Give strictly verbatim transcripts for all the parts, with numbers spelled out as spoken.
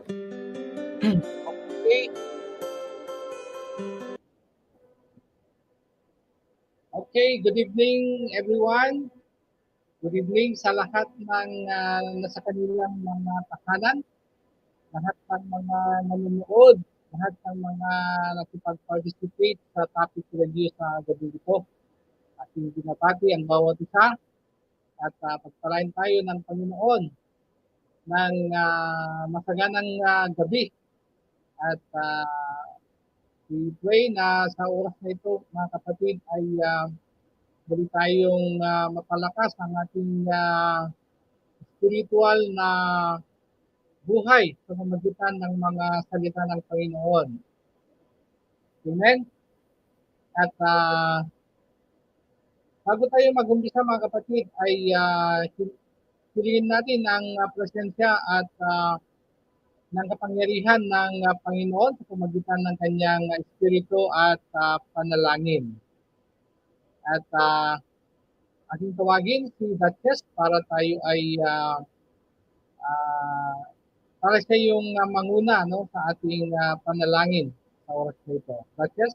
Okay. Okay, good evening, everyone. Good evening sa lahat ng, ah, nasa kanilang mga tahanan, lahat ng mga nanonood, lahat ng mga nakipag-participate sa topic review sa gabi ito. Ating binabati ang bawat isa at, ah, pagpalain tayo ng Panginoon ng, ah, masaganang, ah, gabi. At, ah, we pray na sa oras na ito, mga kapatid, ay, ah, muli tayong, ah, mapalakas ang ating, ah, spiritual na buhay sa pamamagitan ng mga salita ng Panginoon. Amen? At, ah, bago tayo mag-umpisa, mga kapatid, ay, ah, hi-, hilingin natin ang, ah, presensya at, ah, ng kapangyarihan ng, ah, Panginoon sa pamamagitan ng kanyang, ah, Espiritu at, ah, panalangin. At, ah, aking tawagin si Duchess para tayo ay, ah, ah, para siya yung, ah, manguna, no, sa ating, ah, panalangin sa oras na ito. Duchess?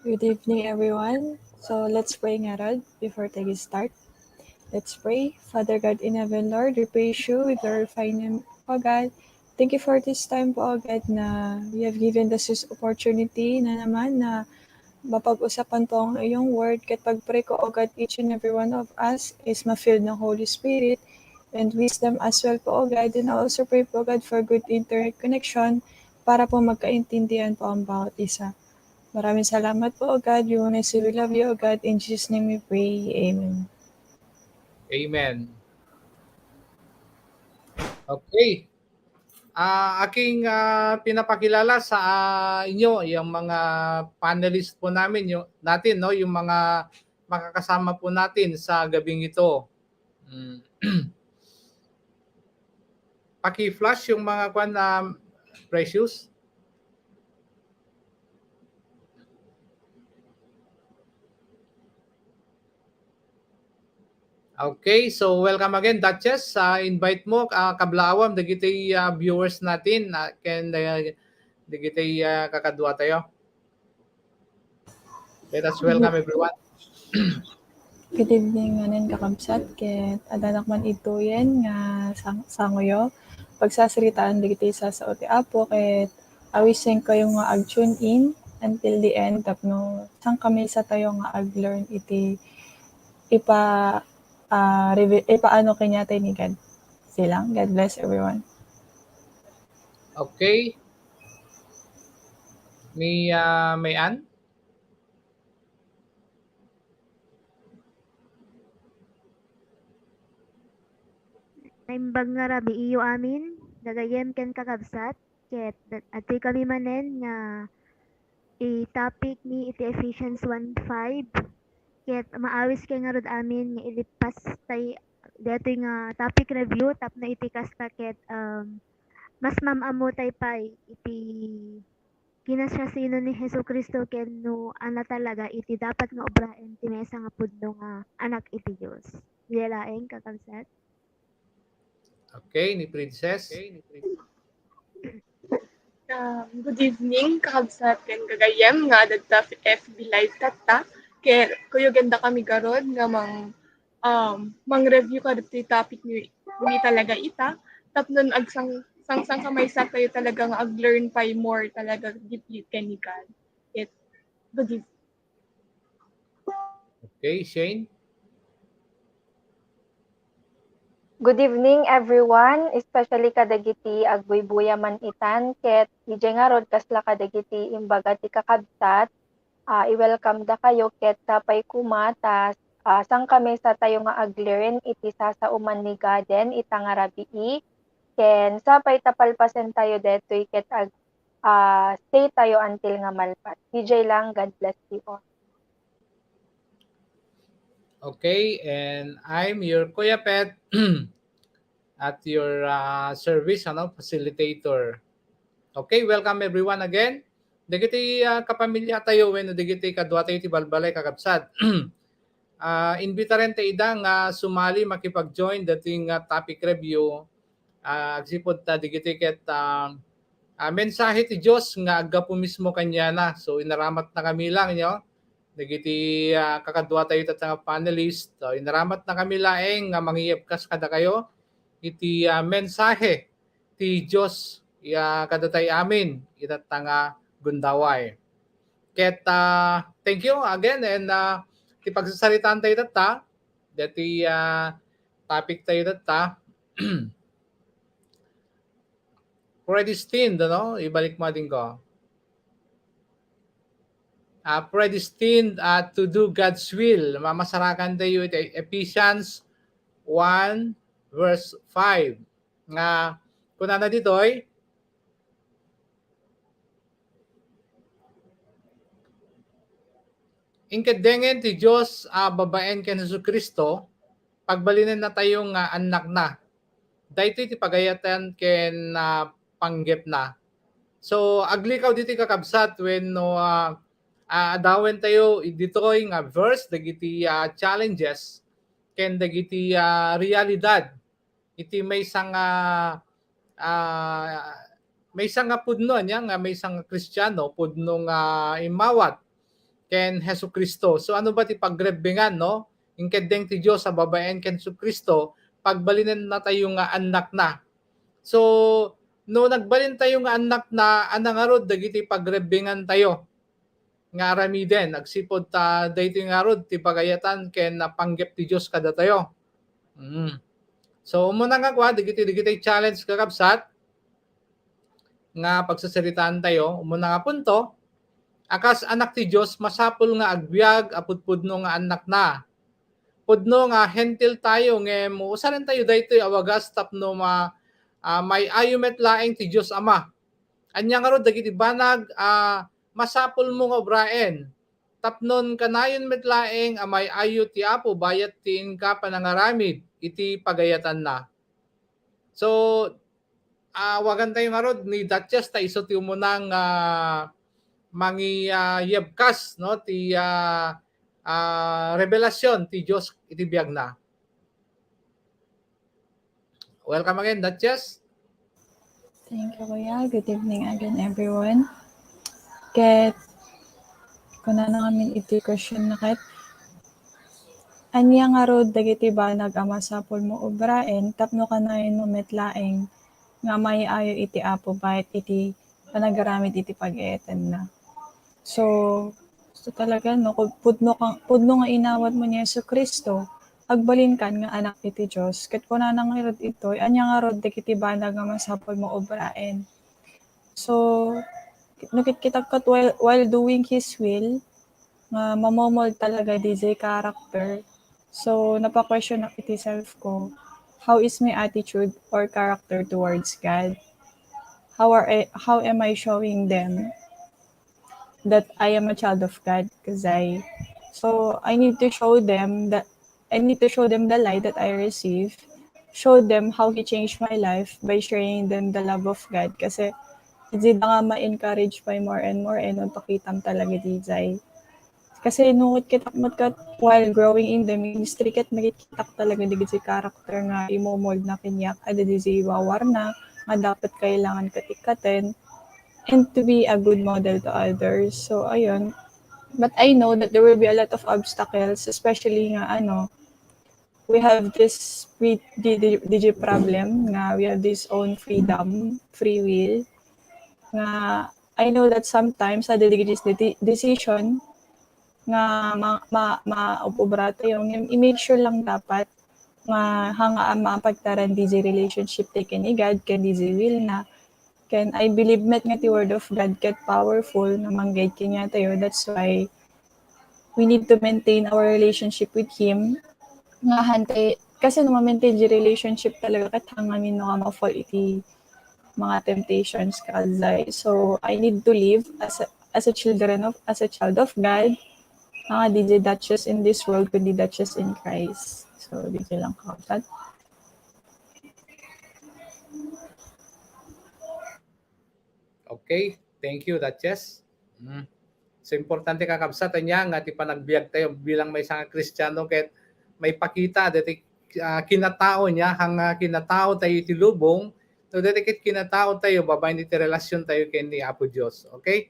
Good evening, everyone. So let's pray ngarud before tayo start. Let's pray. Father God in heaven, Lord, we praise you, we glorify your name, O God. Thank you for this time po, O God, na you have given us this opportunity na naman na mapag-usapan po ang iyong word. Ket pagpray ko, O God, each and every one of us is ma-filled ng Holy Spirit and wisdom as well po, O God. And I also pray po, God, for good internet connection para po magkaintindihan po ang bawat isa. Maraming salamat po, O God. We wanna say we love you, O God. In Jesus' name we pray. Amen. Amen. Okay. Ah, aking, ah, pinapakilala sa, ah, inyo yung mga panelist po namin, yung, natin, no, yung mga makakasama po natin sa gabing ito. Mm. Paki-flash yung mga kwan, um, Precious. Okay, so welcome again, Duchess. Ah, invite mo, ah, kablaawam, dagiti, ah, viewers natin, ah, ken, ah, dagiti, ah, kakadua tayo. Let us welcome everyone. Good evening, manen, kakabsat, ket addanak man ituyen nga sang-, sangoyo. Pagsasaritaan dagiti sasao ti Apo, ket awisen kayo nga ag-tune in until the end tapno sangkamesa tayo nga ag-learn iti ipa-, ah, reve-, ipaano kaniatayo ni God. Silang, God bless everyone. Okay. Ni, ah, May Ann? Naimbag nga rabiiyo amin, gagayyem ken kakabsat, ket dat-, adtoy kami manen nga i-topic mi iti Ephesians one five. Ket maawis kay ngarud amin nga ilipas tay daytoy nga topic review tapno iti kasta ket, um, mas mam-ammo tay pay iti kinasiasino ni Jesu-Cristo ken no ania talaga iti dapat nga obraen ti maysa nga pudno nga anak iti Dios. Diay laeng, kakabsat. Okay, ni Princess. Um, good evening, kakabsat ken gagayyem nga adda F B Live tatta. Ket kuyogenda kami garud nga mang, um, mang-review kadagiti topic ni, ni talaga ita. Tapno agsang-, sangsangkamaysa tayo talaga nga ag-learn pay more talaga deeply ken ni God. It, good evening. Okay, Shane? Good evening, everyone, especially kadagiti agbuybuya man itan, ket idiay ngarud kasla kadagiti imbaga ti kakabsat, ah, i-welcome dakayo, ket sapay koma ta, ah, sangkamesa tayo nga ag-learn iti sasao man ni Gaden ita nga rabii, ken sapay ta palpasen tayo detoy ket ag-, ah, stay tayo until nga malpas. Idiay lang, God bless you all. Okay, and I'm your Kuya Pet at your, ah, service, ano, facilitator. Okay, welcome everyone again. Dagiti, ah, kapamilya tayo wenno dagiti kadua tayo ti balbalay, kakabsat. Ah, inbitaren ta ida nga sumali, makipag-join daytoy nga topic review. ah, agsipud ta dagiti ket, ah, ah, mensahe ti Dios nga aggapu mismo kaniana. So, inaramatnakami lang, no? Dagiti, ah, kakaduatayo tatta nga panelist, so, inaramatnakami laeng nga mangiibkas kadakayo iti, ah, mensahe ti Dios, ya, kadatayo amin, itatta nga gundaway. Ket, ah, thank you again, and, ah, ti pagsasaritaan tayo tatta, dati, ah, topic tayo tatta, predestined, ano? Ibalik mo din ko. Ah, predestined, ah, to do God's will. Mamasarakan tayo iti Ephesians one verse five. Nga, kunana ditoy, "Inkeddengen ti Dios a babaen ken Jesu-Cristo, pagbalinennatayo nga annakna." Daytoy ti pagayatan ken, ah, panggepna. So, aglikaw ditoy, kakabsat, wenno, ah, ah, adawentayo ditoy nga verse dagiti, ah, challenges ken dagiti, ah, realidad iti maysa nga, ah, maysa nga pudno, ania nga maysa nga Kristiano, pudno nga immawat ken Jesu-Cristo. So, ano ba ti pagrebbengan, no? Inkeddeng ti Dios a babaen ken Jesu-Cristo, pagbalinennatayo nga annakna. So, no nagbalintayo nga annakna, ania ngarud dagiti pagrebbengantayo nga aramiden, agsipud ta daytoy ngarud ti pagayatan ken panggep ti Dios kadatayo. Mm. So, umuna nga kua, dagiti, dagiti challenge, kakabsat, nga pagsasaritaan tayo. Umuna nga punto, a kas anak ti Dios, masapul nga agbiag a pudpudno nga annakna. Pudno nga Hentil tayo, ngem usarantayo daytoy a wagas tapno ma-, ah, may-ayo met laeng ti Dios Ama. Ania ngarud dagiti banag a masapulmo nga ubraen? Tapnon kanayon met laeng a may-ayo ti Apo bayat ti inka panangaramid iti pagayatanna. So, ah, awagantayo ngarud ni Duchess ta isu ti umuna nga mangi-, ah, yebkas, no, ti, ah, ah, revelasyon ti Dios iti biagna. Welcome again, Duchess. Thank you, Kuya. Good evening again, everyone. Ket, kunana ngamin iti question na ket, ania ngarud dagiti banag a masapulmo ubraen tapno kanayonmo met laeng nga may-ayo iti Apo bayat iti panagaramid iti pagayatanna? So, so talaga, no, kun pudno ka, pudno nga inawatmo ni Jesu-Cristo, agbalinkan nga anak iti Dios. Ket kunana ngarud itoy, ania ngarud dagiti banag nga masapulmo ubraen? So, no kit-, kitak ket while, while doing His will, nga mamomold talaga diay character. So, napa-question ak iti self ko, how is my attitude or character towards God? How are I, how am I showing them that I am a child of God? Kasi, so, I need to show them that, I need to show them the light that I receive, show them how He changed my life by sharing them the love of God. Kasi, dida nga ma-encourage by more and more, and mapakitam talaga diay. Kasi no kitak met ket while growing in the ministry ket makitkitak talaga dagiti character nga imomoldna kaniak, adda diay wawarna nga dapat kailangan ket ikkaten, and to be a good model to others. So, ayun. But I know that there will be a lot of obstacles, especially nga, ano, we have this, we, di, di, diay problem nga we have this own freedom, free will, nga I know that sometimes, adda diay desi-, decision nga ma-, ma-, maub-ubratayo, ngem i-make sure lang dapat nga, nga mapagtaran diay relationship tayo ken ni God, ken diay will na. Ken I believe met nga ti Word of God ket powerful nga mang-guide kaniatayo. That's why we need to maintain our relationship with Him. Nga hantay, kasi no ma-maintain diay relationship talaga, ket haan ngamin no nga ma-fall iti mga temptations, kaadday. So, I need to live as a, as a children of, as a child of God. Nga diay Duchess in this world, kundi Duchess in Christ. So, diay lang, kakabsat. Okay, thank you, Duchess. Mm. So, importante, kakabsat, ania nga ti panagbiag tayo bilang maysa nga Kristiano ket maipakita daytoy, ah, kinatao niya, haan nga kinatao tayo iti lubong, So, dati ket kinatao tayo, babaen iti relasyon tayo ken ni Apo Dios. Okay?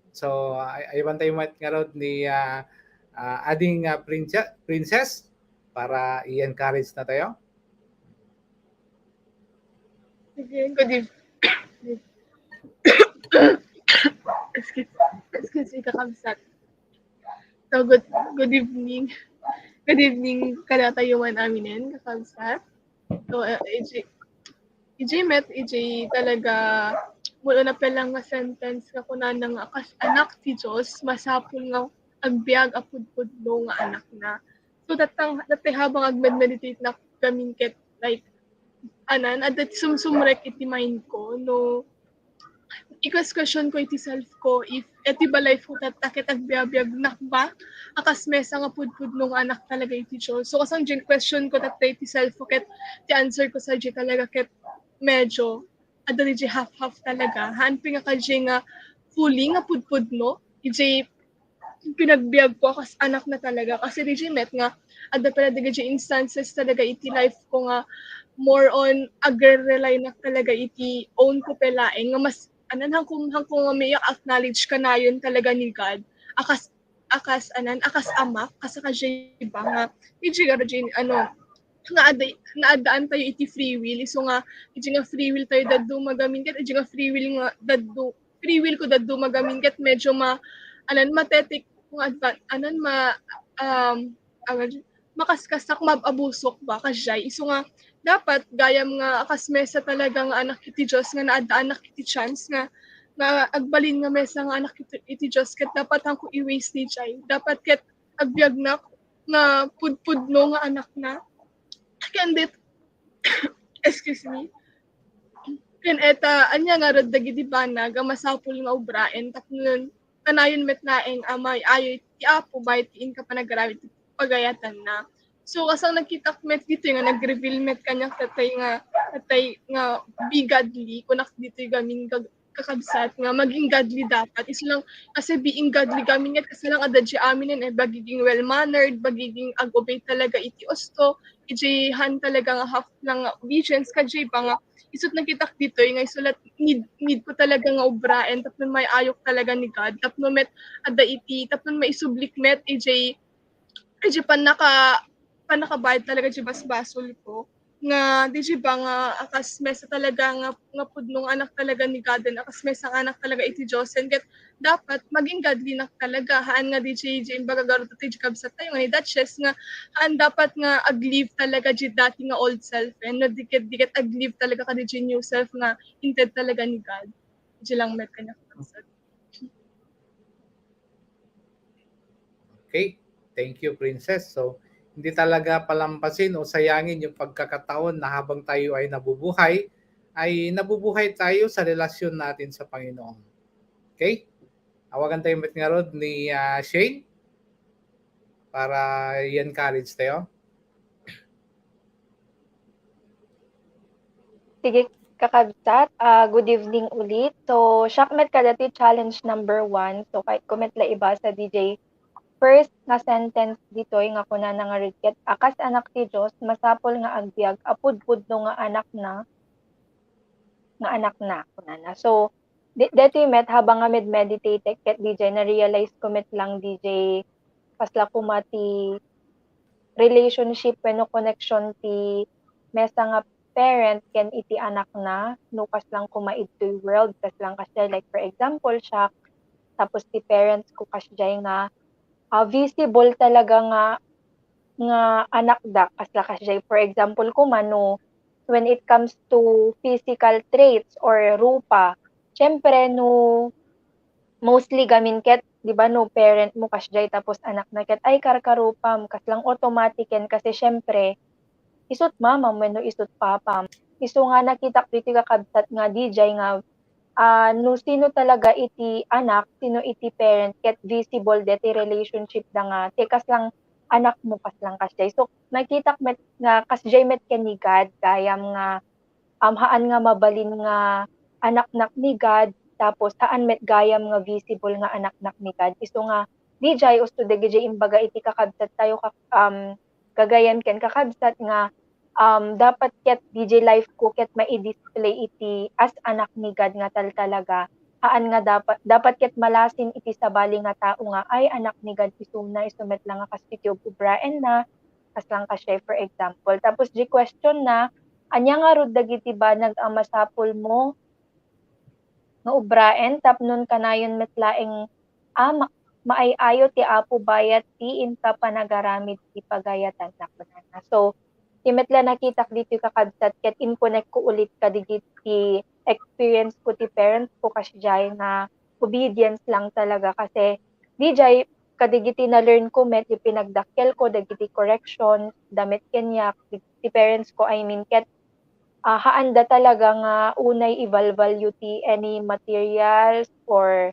So, ay-, aywan tayo met ngarud ni, ah, ah, ading, ah, prinse-, princess para i-encourage na tayo. Sige, good eve-, excuse, excuse me, kakabsat. So, good, good evening. Good evening kadatayo man aminen, kakabsat. So, uh, iti, iti met, iti talaga, mula na pelang nga sentence nga kunana nga kas anak ti Dios, masapul nga agbiag a pudpudno nga anakna. So, datang, dati habang agmed-meditate na gamin ket, like, anan, adda ti sumsumrek iti mind ko, no, i-question ko iti self ko, if iti ba life ko tatta ket agbiabiagnak ba a kas mesa nga pudpudno nga anak talaga iti Dios. So, kasang diay question ko tatta iti self ko ket ti answer ko sadiay talaga ket medyo adda diay half-half talaga. Haan pay nga kadiay nga fully nga pudpudno, idiay pinagbiag ko a kas anak na talaga. Kasi diay met nga, adda pay dagiti instances talaga iti life ko nga more on agre-rely nak talaga iti own ko pay laeng nga mas, anan, hangko, hangko nga may acknowledge kanayon talaga ni God. A kas, a kas, anan, a kas amak, kas a kadiay ba nga, diay nga, ano, nga adda, nga addaan tayo iti free will. Isu nga, idiay nga free will tayo dadduma gamin ket, idiay nga free will nga daddu-, free will ko dadduma gamin ket medyo ma-, anan, matetek nga advan-, anan, ma-, um, awan, makaskas-, mab-abusok ba, kadiay. Isu nga, dapat gayam nga a kas mesa talaga nga anak iti Dios nga naaddaanak iti chance nga, nga agbalin nga mesa nga anak iti, iti Dios ket dapat hangko i-waste diay. Dapat ket agbiagnak nga pudpudno nga anakna. Ken dit-, excuse me. Ken ita, ania ngarud dagiti banag a masapul nga obraen tapno kanayon met laeng a maayo ti Apo baet ti inka panagaramid ti pagayatanna. So, kasang nakitak met ditoy nga nag-reveal met kaniak tatay nga, tatay nga be godly, kunak ditoy gamin gag-, kakabsat nga maging godly dapat. Isu lang, kasi being godly gamin ket, kasi lang adda diay aminen, eh, pagiging well-mannered, pagiging ag-obey talaga iti usto, idiay haan talaga nga half lang nga obedience, kadiay ba nga, isu't nakitak ditoy nga isu la need, need ko talaga nga obraen tapno maayok talaga ni God, tapno met adda iti, tapno maisublik met idiay, idiay pannaka-, pannakabayad talaga diay basbasol ko. Nga, diay ba nga, a kas mesa talaga nga, nga pudno nga anak talaga ni God, a kas mesa nga anak talaga iti Dios. And ket, dapat, maging godly nak talaga. Haan nga diay, diay, imbaga garud ti kabsat tayo, nga ni Duchess, nga, haan dapat nga ag-live talaga diay dati nga old self. And no, di ket, di ket ag-live talaga ka diay new self nga inted talaga ni God. Diay lang met kaniak kabsat. Okay. Thank you, Princess. So, hindi talaga palampasin o sayangin yung pagkakataon na habang tayo ay nabubuhay, ay nabubuhay tayo sa relasyon natin sa Panginoon. Okay? Awagan tayo met ngarud ni, ah, Shane para i-encourage tayo. Sige, kakabsat, ah, good evening ulit. So, siak met kadati challenge number one. So, kay-, ko met la ibasa diay first nga sentence ditoy nga kunana ngarud ket, a kas anak ti Dios, masapul nga agbiag a pudpudno nga anakna, nga anakna, kunana. So, di-, detoy met, habang nga med-meditate ket diay, na-realize ko met lang diay kasla koma ti relationship wenno connection ti mesa nga parent ken iti anakna, no, kasla koma idtoy world, kasla kadiay, like, for example, siak, tapos ti parents ko kadiay nga, ah, visible talaga nga, nga anakda, kasla kadiay. For example, koma, no, when it comes to physical traits or rupa, syempre, no, mostly gamin ket, di ba, no, parent mo kadiay tapos anakna ket, ay, karkarupam, kasla automatic ken, kasi syempre, isu't mamam wenno isu't papam. Isu nga nakitak ditoy kakabsat nga diay nga, ah, no sino talaga iti anak, sino iti parent, ket visible deti relationship da nga, ti kasla anak mo, kasla kadiay. So, nakitak met nga kadiay met ken ni God, gayam nga, um, haan nga mabalin nga anaknak ni God, tapos haan met gayam nga visible nga anaknak ni God. Isu nga, diay, usto dagiti imbaga iti kakabsat tayo, kak-, um, gagayyem ken kakabsat nga, um, dapat ket D J life ko ket mai-display iti as anak ni God nga tal-, talaga. Haan nga dapat, dapat ket malasin iti sabali nga tao nga, "Ay, anak ni God isuna, isu met la nga kas iti ub-, ubraenna," kasla nga kasdiay, for example. Tapos di question na, ania ngarud dagiti banag a masapul mo nga ubraen tapno kanayon met laeng a ma-, maay-ayo ti Apo bayat ti inka panagaramid ti pagayatanna, kunana. So, ti met la nakitak ditoy kakabsat ket in-connect ko ulit kadagiti experience ko ti parents ko kasdiay nga obedience lang talaga kasi D J kadagiti na-learn ko met, ti pinagdakkel ko, dagiti correction, da met kaniak, ti parents ko, I mean, ket, ah, haanda talaga nga unay i-value ti any materials or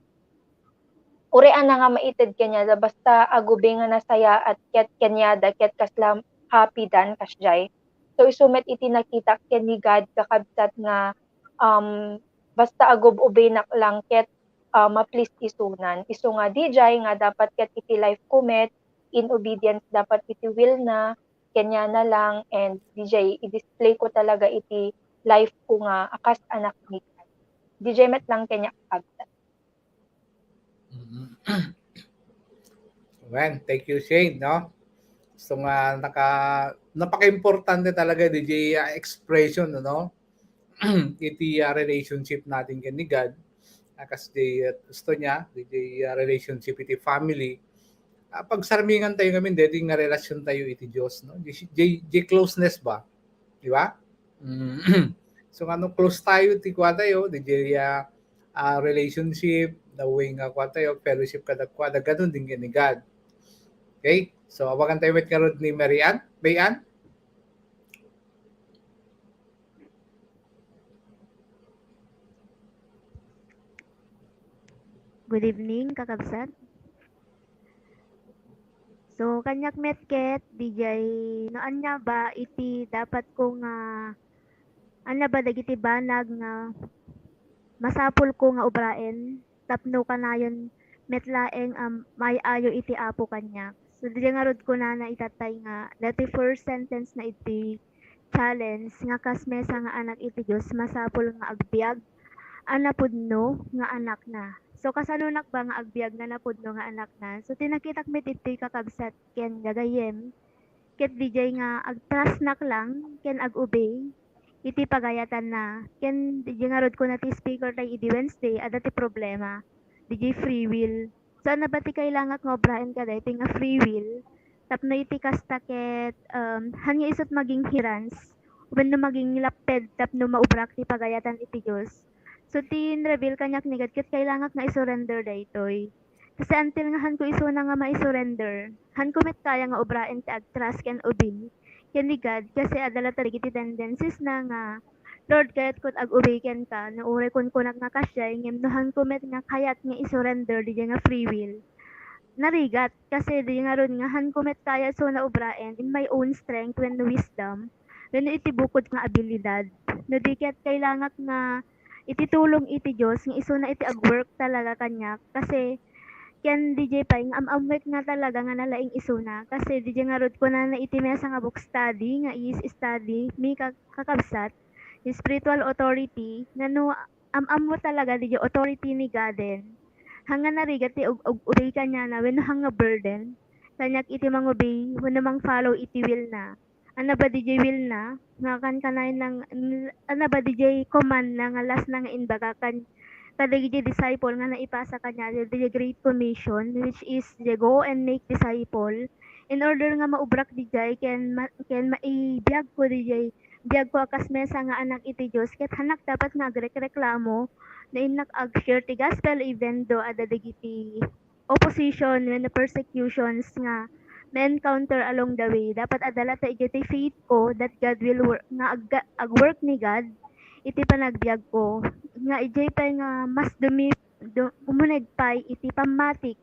uray ania nga maited kaniada, basta agubing nga nasayaat ket kaniada, ket kasla happy dan kasdiay. So, isu met iti nakitak ken ni God, kakabsat, nga, um, basta agub-ubinak lang ket, ah, ma-please isunan. Isu nga D J nga dapat ket iti life ko met, in obedience dapat iti will na, kaniana lang, and D J, i-display ko talaga iti life ko nga a kas anak ni God. D J met lang kaniak, kakabsat. Mhm. Well, thank you, Shane, no? So nga, naka-, napaka-importante talaga, D J, ah, expression, ano? Iti, ah, relationship natin ken ni God. Ah, kas di, ah, gusto niya, D J, ah, relationship iti family. Ah, pagsarmingan tayo ngamin, deti nga relasyon tayo iti Dios, no? Di, di, di closeness ba? Di ba? Mm. So, ano, close tayo ti kua tayo, D J, ah, ah, relationship, the way nga kua tayo, fellowship kada kua, da ganun din ni God. Okay? So, awagan tayo met ngarud ni Mary Ann. Mary Ann? Good evening, kakabsat. So, kaniak met ket, D J, no ania ba iti dapat ko nga, ania ba dagiti banag nga masapul ko nga ubraen tapno kanayon met laeng a maay-ayo iti Apo kaniak. So, D J ngarud kunana itatay nga, dati first sentence na iti challenge nga kas maysa nga anak iti Dios, masapul nga agbiag a napudno nga anakna. So, kasanonak ba nga agbiag nga napudno nga anakna? So, ti nakitak met iti kakabsat ken gagayyem, ket D J nga agtrustnak lang ken ag-obey iti pagayatanna. Ken D J ngarud kuna ti speaker tayo idi Wednesday, adda ti problema. D J free will. So, ania ba ti kailangak nga ubraen kadaytoy nga free will? Tapno iti kasta ket, um, haan nga isut' maginghirans wenno maginlapped tapno maubrak ti pagayatan iti Dios. So, ti in-reveal kaniak ni God ket kailangak nga i-surrender daytoy. Kasi until nga haanko isuna nga mai-surrender, haanko met kaya nga ubraen ti agtrust ken obey ken ni God, kasi adda latta dagiti tendencies na nga, "Lord, kayatko ti ag-obey kenka," no uray kunkunak nga kasiay, ngem no haanko met nga kayat nga i-surrender daydiay nga free will, narigat, kasi daydiay ngarud nga haanko met kaya isuna ubraen in my own strength wenno wisdom, wenno iti bukod nga abilidad. No di ket kailangak nga iti tulong iti Dios nga isuna iti agwork talaga kaniak, kasi ken daydiay pay nga am-ammoek nga talaga nga nalaing isuna, kasi daydiay ngarud kunana iti maysa nga book study nga is study mi ka-, kakabsat, spiritual authority, nga no am-ammo talaga daydiay authority ni Gaden, haan nga narigat ti ug-, ug-, obey kaniana wenno haan nga burden kaniak iti mangobey wenno mang-follow iti will na. Ania ba daydiay will na nga kankanayon lang, ania ba daydiay command na nga last na nga imbaga kan-, kadagiti disciple nga naipasa kaniada, the Great Commission, which is the go and make disciple. In order nga maubrak daydiay ken ma-, ken maibiag ko daydiay biag ko a kas maysa nga anak iti Dios, ket haanak dapat nga agrekreklamo no innak ag-share ti gospel, even though adda dagiti opposition wenno persecutions nga ma-encounter along the way. Dapat adda latta idiay ti faith ko that God will work, nga ag-, ag-work ni God iti panagbiag ko, nga idiay pay nga mas dumi-, du-, umuneg pay iti pammatik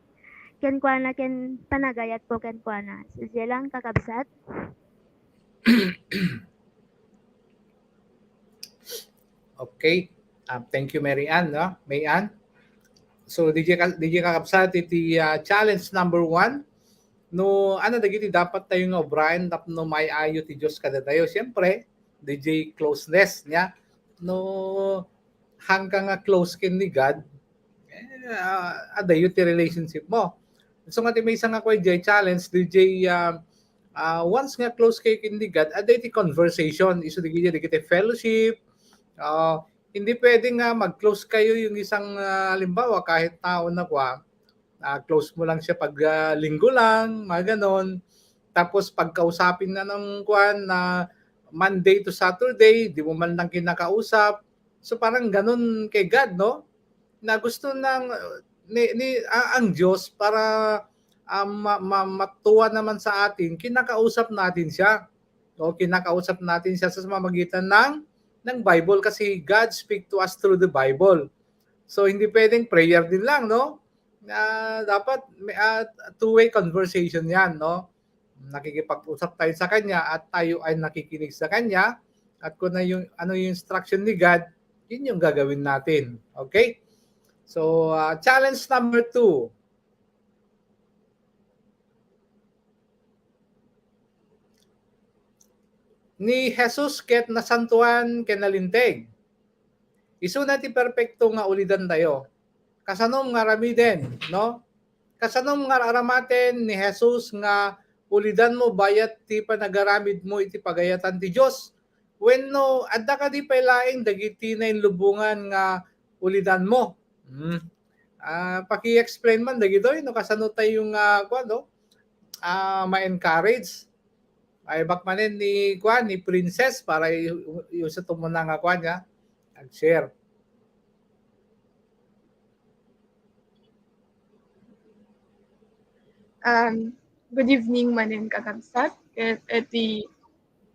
kenkuana ken panagayat ko kenkuana. So, idiay lang, kakabsat. Okay. Um, thank you, Mary Ann, no? May Ann? So, daydiay ka-, daydiay kakabsat iti, uh, challenge number one. No, ano dagiti dapat tayo nga obraen tapno maayo ti Dios kadatayo? Siyempre, D J closeness niya. No, hangka nga close ken ni God, eh, ah, adayo ti relationship mo. So nga ti maysa nga kua D J challenge, D J, ah, ah, once nga close kayo ken ni God, adda iti conversation, isu dagiti, dagiti fellowship, ah, hindi pwede nga mag-close kayo yung isang, ah, halimbawa, kahit tao na kua, ah, close mo lang siya pag, ah, linggo lang, mga ganon. Tapos pagkausapin na ng kwan na Monday to Saturday, di mo man lang kinakausap. So parang ganon kay God, no? Na gusto ng, ni, ni, ah, ang Diyos para, ah, ma-, ma-, matuwa naman sa atin, kinakausap natin siya. O kinakausap natin siya sa pamamagitan ng, ng Bible kasi God speak to us through the Bible. So hindi pwedeng prayer din lang, no? Ah, dapat may, ah, two-way conversation 'yan, no? Nakikipag-usap tayo sa kanya at tayo ay nakikinig sa kanya at kung ano yung, ano yung instruction ni God, yun yung gagawin natin. Okay? So, ah, challenge number two. Ni Jesus ket nasantuan ken nalinteg. Isuna ti perpekto nga ulidan tayo. Kasanom nga aramiden, no? Kasanom nga aramaten ni Jesus nga ulidan mo bayat ti panagaramid mo iti pagayatan ti Dios? Wenno, adda kadi pay laeng dagiti nainlubongan nga ulidan mo? Hmm. Ah, paki-explain man dagitoy no kasano tayo nga, kuwan, no? Ah, ma-encourage. Ay, bak manen ni, kuwan, ni Princess para i-, i-, iusa to muna nga, kuwan, niya. Ag-share. Um, good evening manen, kakabsat. Ket iti,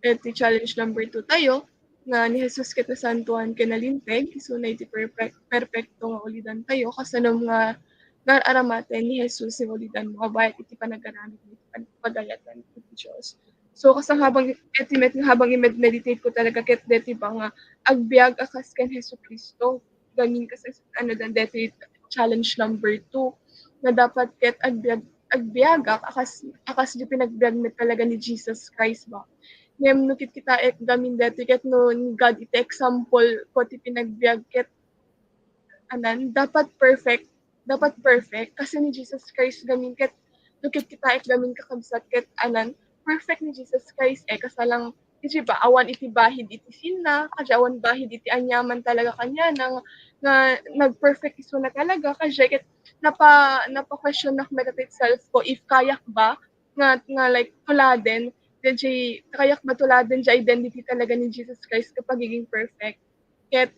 iti challenge number two tayo, nga ni Jesus ket nasantuan ken nalinteg, isuna iti perpek-, perpekto nga ulidan tayo, kasanom nga ar-aramaten ni Jesus nga ulidan mo, bayat iti panagaramid iti pag-, pagayatan ti Dios. So, kasang habang, iti met-, habang i-med-meditate ko talaga ket deti ba nga agbiag a kas ken Jesu-Cristo, gamin kas, ano, dan deti challenge number two, nga dapat ket agbiag, agbiagak a kas, a kas di pinagbiag met talaga ni Jesus Christ ba. Ngem no kitkitaek gamin deti ket no ni God iti example ko ti pinagbiag ket, anan, dapat perfect, dapat perfect kasi ni Jesus Christ gamin ket no kitkitaek gamin, kakabsat, ket, anan, perfect ni Jesus Christ, eh, kasalang, di ba, awan iti bahid iti sinna, kasi awan bahid iti aniaman talaga kaniana nga, nga nag-perfect isuna talaga, kasi ket napa-, napa-question nak met iti self ko if kayak ba nga, nga, like, tuladen, di, kayak ba tuladen di identity talaga ni Jesus Christ ket pagiging perfect. Ket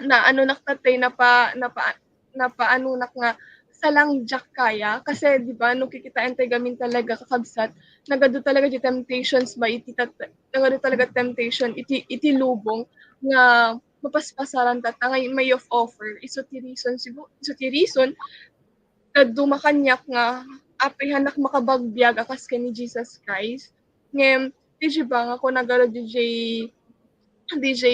na, ano, nak tatay, napa-, napa-, napaano nak nga salang diak kaya. Kasi, di ba, no kikitaen tay gamin talaga, kakabsat, nagadu talaga di temptations ba iti tat-, nagadu talaga temptation iti, iti lubong nga mapaspasaran ta, ta nga may of offer. Isu ti reason, sigu-, isu ti reason, kaduma kaniak nga apay hanak makabagbiag a kas ken ni Jesus Christ. Ngem, di ba nga kuna garo D J, D J,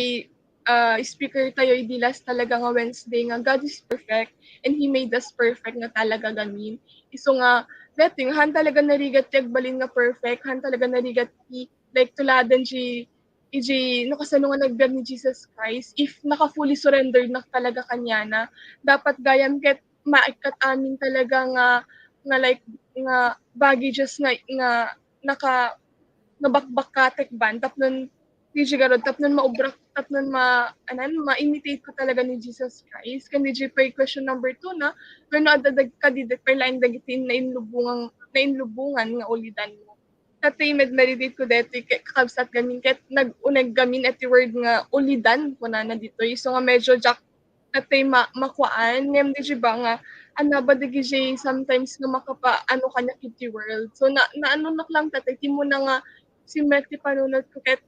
ah, speaker tayo idi last talaga nga Wednesday nga God is perfect and He made us perfect nga talaga gamin. Isu nga, dati nga, han talaga narigat ti agbalin nga perfect, han talaga narigat ti, like, tuladen di iti no kasano nga nagbiag ni Jesus Christ, if naka-fully surrendered nak talaga kaniana, dapat gayam ket maikkat amin talaga nga, nga, like, nga baggages nga, nga naka-, nga bakbakkatek ban, tapnon, di garud, tapnon maubrak, tapnon ma-, anan, ma-imitate ko talaga ni Jesus Christ. Ken di pay question number two na, wenno adda dag-, kadi, pay laeng dagiti nainlubungan, nainlubungan nga ulidan mo. Ket ti med-meditate ko deti, ket kakabsat gamin, ket nag-uneg gamin iti word nga ulidan, kunana ditoy. So nga medyo diak ket ti ma-, makuaan, ngem di ba nga, ania ba dagiti sometimes nga makapaano kaniak iti world. So na-, naano nak lang tatay, ti muna nga simrek ti panunot ko ket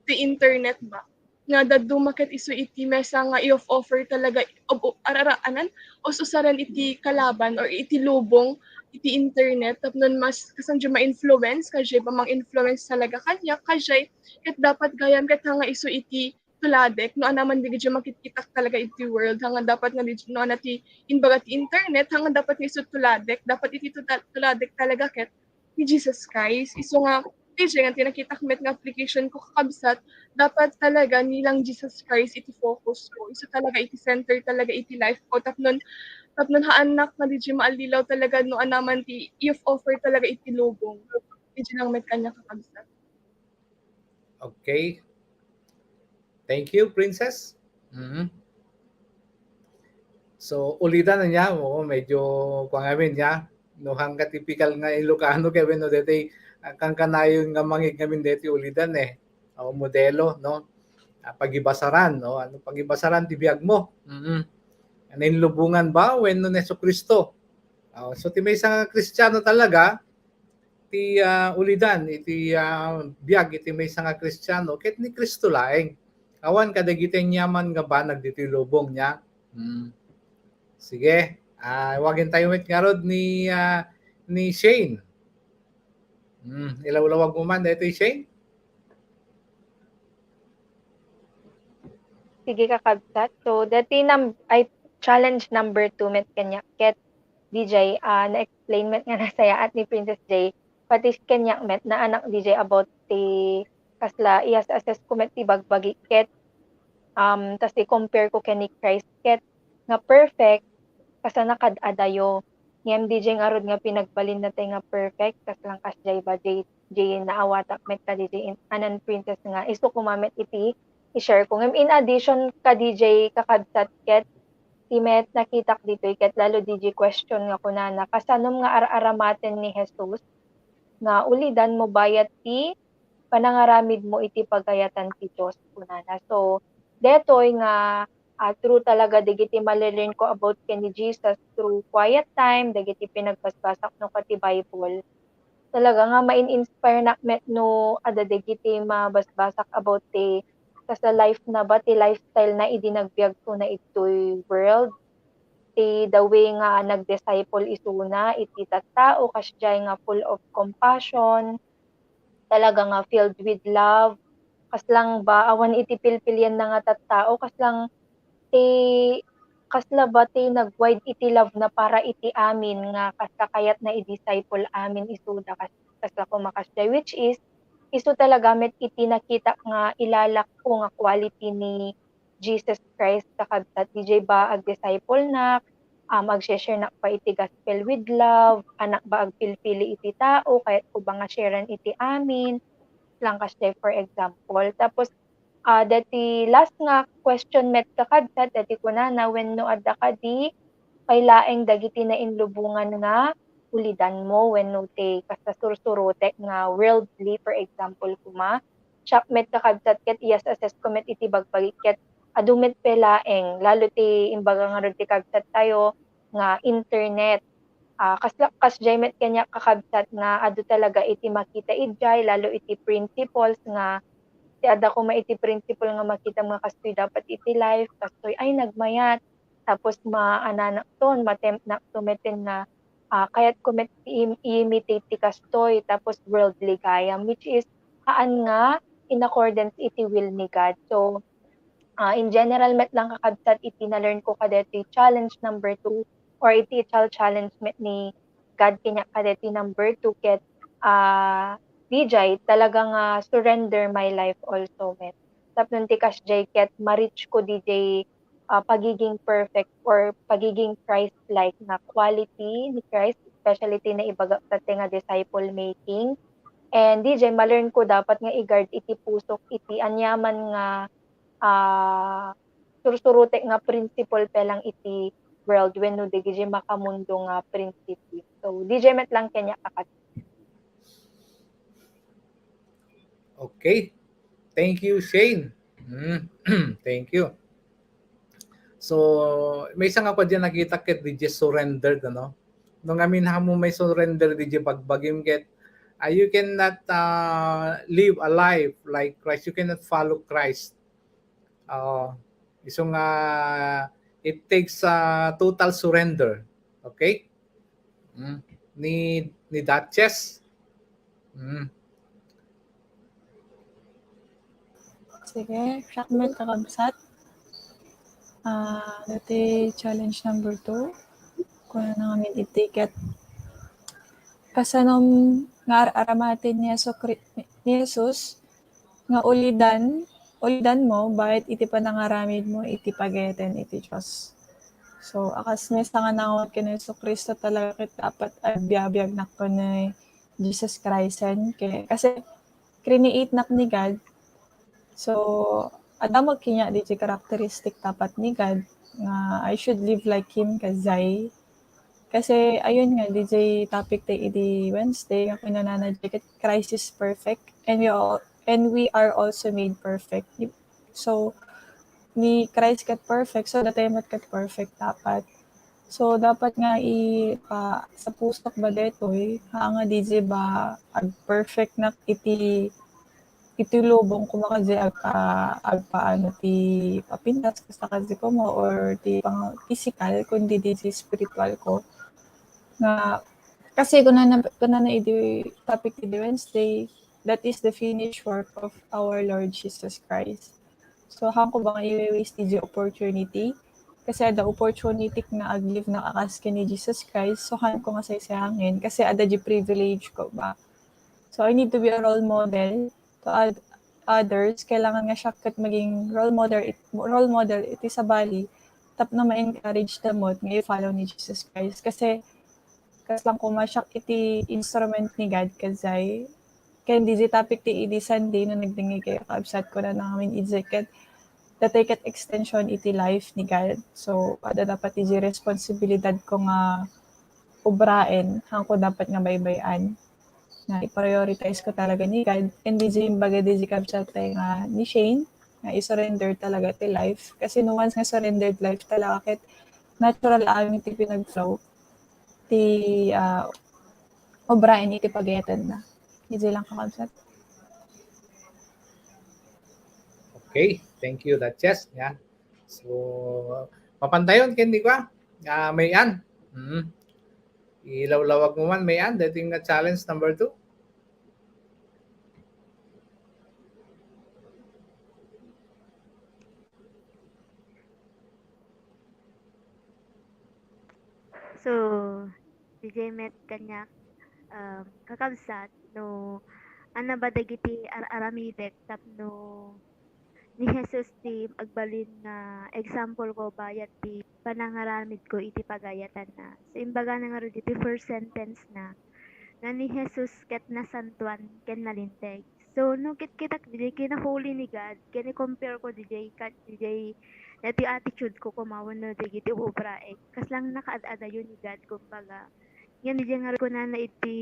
ti internet ba. Nga dadduma ket isu iti maysa nga i-of-offer talaga, of-, of-, araraanan, us-usaren iti kalaban or iti lubong, iti internet, tapno mas kasano ma-influence, kasi ba mang-influence talaga kaniak, kasi ket dapat gayam ket hanga isu iti tuladek, no ania man dagiti makitkitak talaga iti world, hanga dapat nga di, no ania ti imbaga ti internet, hanga dapat nga isu tuladek, dapat iti tuta-, tuladek talaga ket ni Jesus Christ. Isu nga, DJ nga ti nakitak met nga application ko, kakabsat, dapat talaga ni lang Jesus Christ iti focus ko. Isu talaga iti center talaga iti life ko. Tapnon, tapnon haannak nga DJ maallilaw talaga no anaman ti if offer talaga iti lubong. DJ lang met kaniak, kakabsat. Okay. Thank you, Princess. Mhm. So, ulidan na niya. Oo, medyo kuwan ngamin niya. No, hangga tipikal nga Ilocano, kaya no, deti, ah, kankanayon nga mangig ngamin deti ulidan eh. O, modelo, no? Ah, pagibasaran, no? Ano, pagibasaran ti biag mo. Mhm. Ano yung lubungan ba? Wenno ni Jesucristo? Oh, so, ti maysa nga Kristiano talaga, ti, ah, ulidan iti, ah, biag iti maysa nga Kristiano ket ni Cristo laeng. Awan kadagiti aniaman nga banag ditoy lubong niya. Hmm. Sige, ah, awagen tayo met ngarud ni, ah, ni Shane. Hmm, ilawlawag mo man daytoy, Shane? Sige, kakabsat. So, deti num-, ay, challenge number two met kaniak ket, DJ, ah, na-explain met nga nasayaat ni Princess J. Pati kaniak met, naanak, DJ, about ti kasla, i-assess ko met ti bagbagi ket, um, tas i-compare ko ken ni Christ ket nga perfect, kasana kad-adayo. Ngem DJ ngarud nga pinagbalin natay nga perfect, kasla kasdiay ba, J J, naawatak met ka, DJ, in-, anan Princess nga isu koma met iti i-share ko. Ngem in addition ka, DJ, kakabsat ket ti met nakitak ditoy ket lalo, DJ, question nga kunana, kasanom nga ar-aramaten ni Jesus nga ulidan mo bayat ti panangaramid mo iti pagayatan ti Dios, kunana. So, detoy nga, ah, true talaga dagiti malearn ko about ken ni Jesus through quiet time, dagiti pinagbasbasak no ket ti Bible. Talaga nga main-inspire nak met no adda dagiti mabasbasak about ti kasla life na ba, ti lifestyle na idi nagbiag to na idtoy world. Ti the way nga nag-disciple isuna iti tattao, kasdiay nga full of compassion, talaga nga filled with love. Kasla ba, awan iti pilpilian na nga tattao, kasla ti, kasla ba ti nag-wide iti love na para iti amin nga kasla kayat na i-disciple amin isuda, kas-, kasla koma kasdiay, which is, isu talaga met iti nakitak nga ilalak ko nga quality ni Jesus Christ, kakabsat, DJ ba, ag-disciple nak, um, ag-share nak pa iti gospel with love, anak ba agpilpili iti tao, kayat ko ba nga sharean iti amin, lang kasdiay, for example. Tapos, ah, dati last nga question met, kakabsat, dati kunana, wenno adda kadi pay laeng dagiti nainlubongan nga ulidan mo, wenno ti kasla sursurotek nga worldly, for example, koma, siak met, kakabsat, ket i-assess ko met iti bagbagi ket adu met pay laeng, lalo ti imbaga ngarud ti kabsat tayo nga internet. Ah, kasla, kasdiay met kaniak, kakabsat, nga adu talaga iti makita idiay, lalo iti principles nga ti adda koma iti principle nga makitam nga kastoy dapat iti life, kastoy ay nagmayat, tapos maananakton, matempt nakto meten nga, ah, kayat ko met i-, i-imitate ti kastoy, tapos worldly gayam, which is haan nga in accordance iti will ni God. So, ah, in general met lang, kakabsat, iti na-learn ko kadeti challenge number two or iti chal-, challenge met ni God kaniak kadeti number two ket, ah, D J, talaga nga surrender my life also met. Tapno ti kasdiay ket ma-reach ko D J, ah, pagiging perfect or pagiging Christ-like nga quality ni Christ, especially ti naibagak tatta nga disciple making. And D J, ma-learn ko dapat nga i-guard iti pusok iti aniaman nga, ah, sursurotek nga principle pay lang iti world wenno dagiti makamundo nga prinsipe. So, D J met lang kaniak, kakabsat. Okay. Thank you, Shane. Mm. Thank you. So, maysa nga pay diay nakitak ket D J surrendered, ano? No ngamin, ammom, may surrender D J bagbagim ket, ah, you cannot, ah, live a life like Christ. You cannot follow Christ. Ah, isu nga, it takes, ah, total surrender. Okay? Mm. Ni, ni Duchess. Mm. Sige, siak met, kakabsat. Ah, dati challenge number two. Kunana ngamin iti ket kasanom, nga ar-aramaten ni Jesu-, ni Jesus nga ulidan, ulidanmo, bayat iti panangaramidmo iti pagayaten iti Dios. So, a kas maysa nga nanguot ken Jesu-Cristo talaga ket dapat agbiagbiagnak ken ni Jesus Christ, ken, kasi create-nak ni God. So, adda met kaniak diay characteristic dapat ni God nga I should live like Him, kasjay. Kasi, ayun nga, diay topic tayo idi Wednesday, nga kinunana diay ket Christ is perfect, and we all, and we are also made perfect. So, ni Christ ket perfect, so datayo met ket perfect dapat. So, dapat nga i-, pa, sa pusok ba daytoy, haan nga diay ba ag-perfectnak iti, iti lubong koma, kasjay ag-, ah, agpaano ti papintas, kasta kasjay koma, or ti pang-, physical, kundi diay spiritual ko. Nga, kasi kunana, kunana idi topic idi Wednesday, that is the finished work of our Lord Jesus Christ. So, haanko ba nga i-waste diay opportunity? Kasi adda opportunity nga ag-live-nak a kas ken ni Jesus Christ. So, haanko nga saysayangen kasi adda diay privilege ko ba. So, I need to be a role model to oth-, others. Kailangan nga siak ket maging role model it-, role model iti sabali tapno ma-encourage da met nga i-follow ni Jesus Christ. Kasi, kas lang koma siak iti instrument ni God, kasjay. Ken diay topic ti idi Sunday no nagdengngeg kayo, kabsat, kunana ngamin idi ket datayo ket extension iti life ni God. So, adda dapat diay responsibilidad ko nga obraen, haanko dapat nga baybay-an. Nga i-prioritize ko talaga ni God. And diay imbaga diay kabsat tayo nga ni Shane, nga i-surrender talaga ti life. Kasi no once nga surrendered life talaga, ket natural amin ti pinag-flow ti, ah, obraen iti pagayatanna. Diay lang, kakabsat. Okay, thank you, Duchess. Yeah. So, mapantayon ken ni kua, ah, May Ann. Mm. Ilawlawag mo man, May Ann, daytoy nga challenge number two. So, diay met kaniak, um, kakabsat, no, ania ba dagiti ar-aramidek tapno ni Jesus ti agbalin nga example ko bayat ti panangaramid ko iti pagayatanna. So, imbagana ngarud iti first sentence na, nga ni Jesus ket nasantoan ken nalinteg. So, no kit-, kitak diay kinaholy ni God, ken i-compare ko diay kat-, diay, daytoy attitude ko koma wenno dagiti ubraek, kas lang nakaad-adayo ni God, kumbaga. Ngem diay ngarud kunana iti,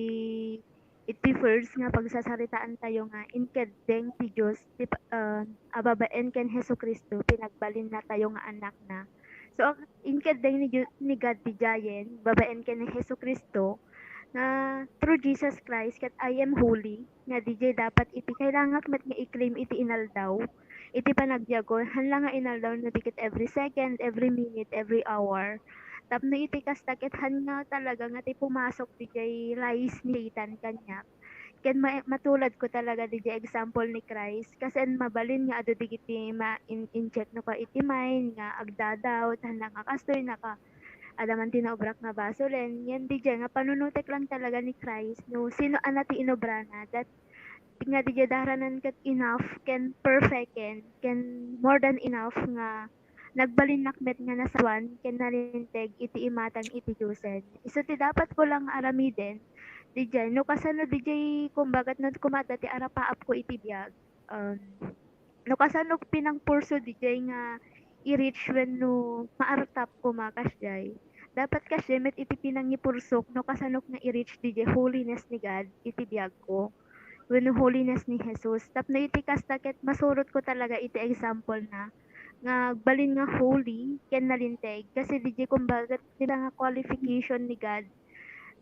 iti first nga pagsasaritaan tayo nga inkeddeng ti Dios ti pa-, ah, a babaen ken Jesu-Cristo, pinagbalinna tayo nga anakna. So, ag-, inkeddeng ni Dios, ni God diayen, babaen ken ni Jesu-Cristo, nga through Jesus Christ, ket I am holy, nga diay dapat iti kailangak met nga i-claim iti inaldaw, iti panagbiagko, haan la nga inaldaw no di ket every second, every minute, every hour. Tapno iti kasta ket haan nga talaga nga ti pumasok diay lies ni Satan kaniak. Ken ma-, matulad ko talaga diay example ni Christ, kasi mabalin nga adu dagiti ma-in-, inject no ka iti mind nga agdadoubt, haan la nga kastoy naka-, adda man ti naubrak nga basolen. Ngem diay nga panunutek lang talaga ni Christ no sino a na ti inubrana. That nga diay daranan ket enough ken perfect ken, ken more than enough nga nagbalinnak met nga nasantoan ken nalinteg iti imatang iti Diosen. Isu ti dapat ko lang nga aramiden diay, no kasano diay, kumbaga, no kumaadda ti arapaap ko iti biag. Um, no kasano pinangpurso diay nga i-reach wenno maartap koma kasdiay. Dapat kasdiay met iti pinangipursok no kasanok nga i-reach diay holiness ni God iti biagko wenno holiness ni Jesus. Tapno iti kasta ket masurot ko talaga iti example na nga agbalin nga holy ken nalinteg. Kasi diay kumbaga ti nga qualification ni God.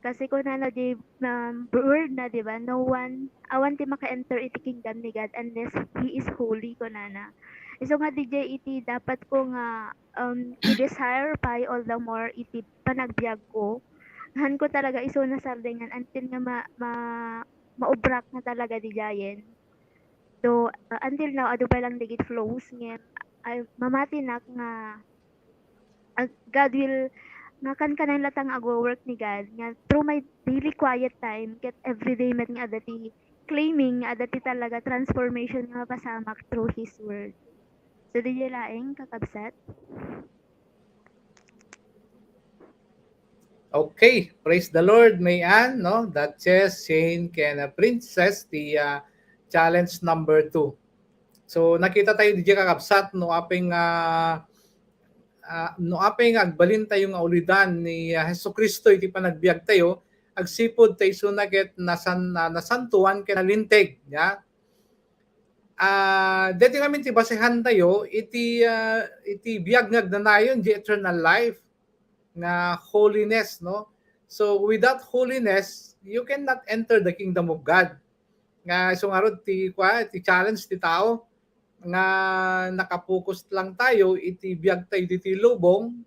Kasi kunana diay, um, word na, di ba? No one, awan ti maka-enter iti kingdom ni God unless he is holy, kunana. Isu nga diay iti dapat ko nga, um, i-desire pay all the more iti panagbiag ko. Haan ko talaga isu nasardeng until nga ma-, ma-, maubrak na talaga diayen. Though, uh, until now, adu pay lang dagiti flows, ngem, ay, mamatinak nga, ah, God will, nga kankanayon latta nga agwo-work ni God, nga through my daily quiet time, ket everyday met nga adda ti claiming nga adda ti talaga transformation nga mapasamak through His Word. So, diay laeng, kakabsat? Okay, praise the Lord, May Ann, no? Duchess, Shane, ken, uh, Princess, ti, uh, challenge number two. So, nakita tayo diay, kakabsat, no apay nga, ah, no apay nga agbalin tayo nga ulidan ni, ah, Jesu-Cristo iti panagbiag tayo, agsipud ta isuna ket nasan-, na-, nasantuan ken nalinteg, ya. Ah, daytoy ngamin ti basehan tayo iti, ah, iti biag nga agnanayon, the eternal life, nga holiness, no? So, without holiness, you cannot enter the kingdom of God. Nga isu ngarud ti, kua, ti challenge ti tao nga nakapokus lang tayo iti biag tayo ditoy lubong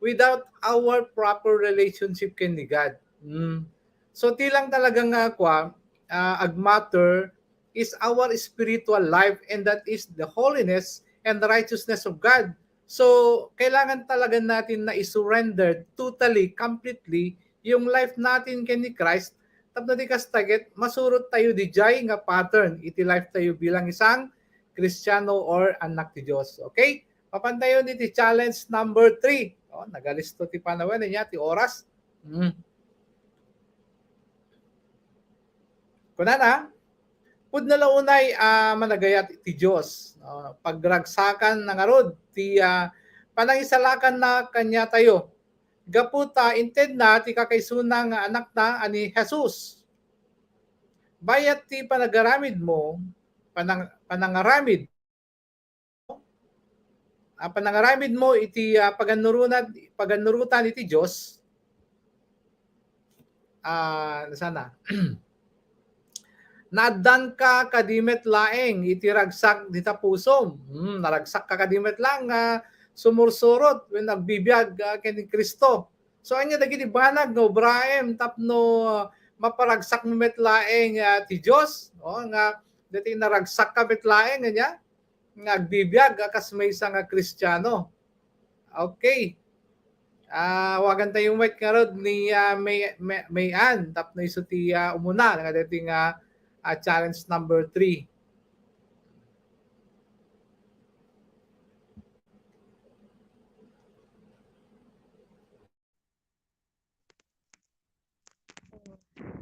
without our proper relationship ken ni God. Mm. So, ti lang talaga nga, kua, ah, agmatter is our spiritual life, and that is the holiness and the righteousness of God. So, kailangan talaga natin na i-surrender totally, completely yung life natin ken ni Christ, tapno di kasta ket masurot tayo diay nga pattern iti life tayo bilang isang Kristiano or anak ti Dios. Okay? Mapan tayo iti challenge number three. Oh, nagalisto ti panawen, ania ti oras. Hmm. Kunana, pudno la unay a managayat ti Dios, no? Pagragsakanna ngarud ti, ah, panangisalakanna kaniatayo. Gapu ta intedna ti kakaisuna nga anakna a ni Jesus. Bayat ti panagaramidmo, panang-, panangaramid, ah, panangaramidmo iti, ah, pagannurunan-, pagannurotan iti Dios, ah, sana, naaddanka kadi met laeng iti ragsak dita pusom. Hmm, naragsakka kadi met laeng nga sumursurot wenno agbibiag, ah, ken ni Cristo. So, ania dagiti banag nga ubraem tapno, ah, maparagsakmo met laeng, ah, ti Dios, no? Nga dati naragsakka met laeng, ania? Nga agbibiag a kas maysa nga Kristiano. Okay. Ah, awagan tayo met ngarud ni, ah, May, May, May Ann, tapno isu ti, ah, umuna nga dati nga, ah, challenge number three.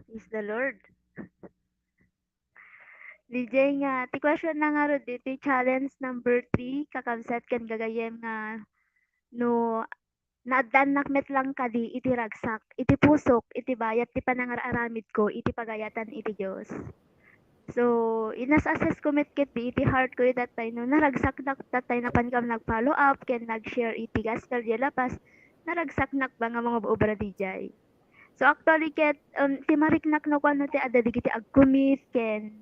Praise the Lord. Diay nga, ti question na ngarud iti challenge number three, kakabsat ken gagayyem, nga no naaddannak met lang kadi iti ragsak, iti pusok, iti bayat ti panangar-aramidko iti pagayatan iti Dios. So, inas-assess ko met ketdi iti heart ko iti that time, no, naragsaknak that time, napanka nag-follow up ken nag-share iti gospel diay La Paz, naragsaknak ba nga mangub-obra diay? So, actually, ket, um, ti mariknak no kuano ti adda dagiti agcommit ken,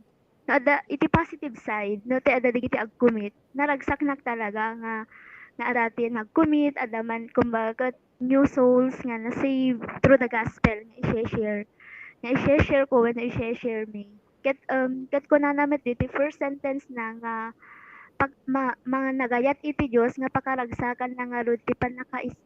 no, adda iti positive side, no, ti adda dagiti agcommit, naragsaknak talaga nga, nga adda ti nagcommit, adda man, kumbaga, ket new souls nga na-save through the gospel nga i-share, nga i-share ko wenno i-share mi. Ket, um, ket kunana met diti first sentence na nga pag-, ma-, managayat iti Dios nga pakaragsakanna ngarud ti pannakais-,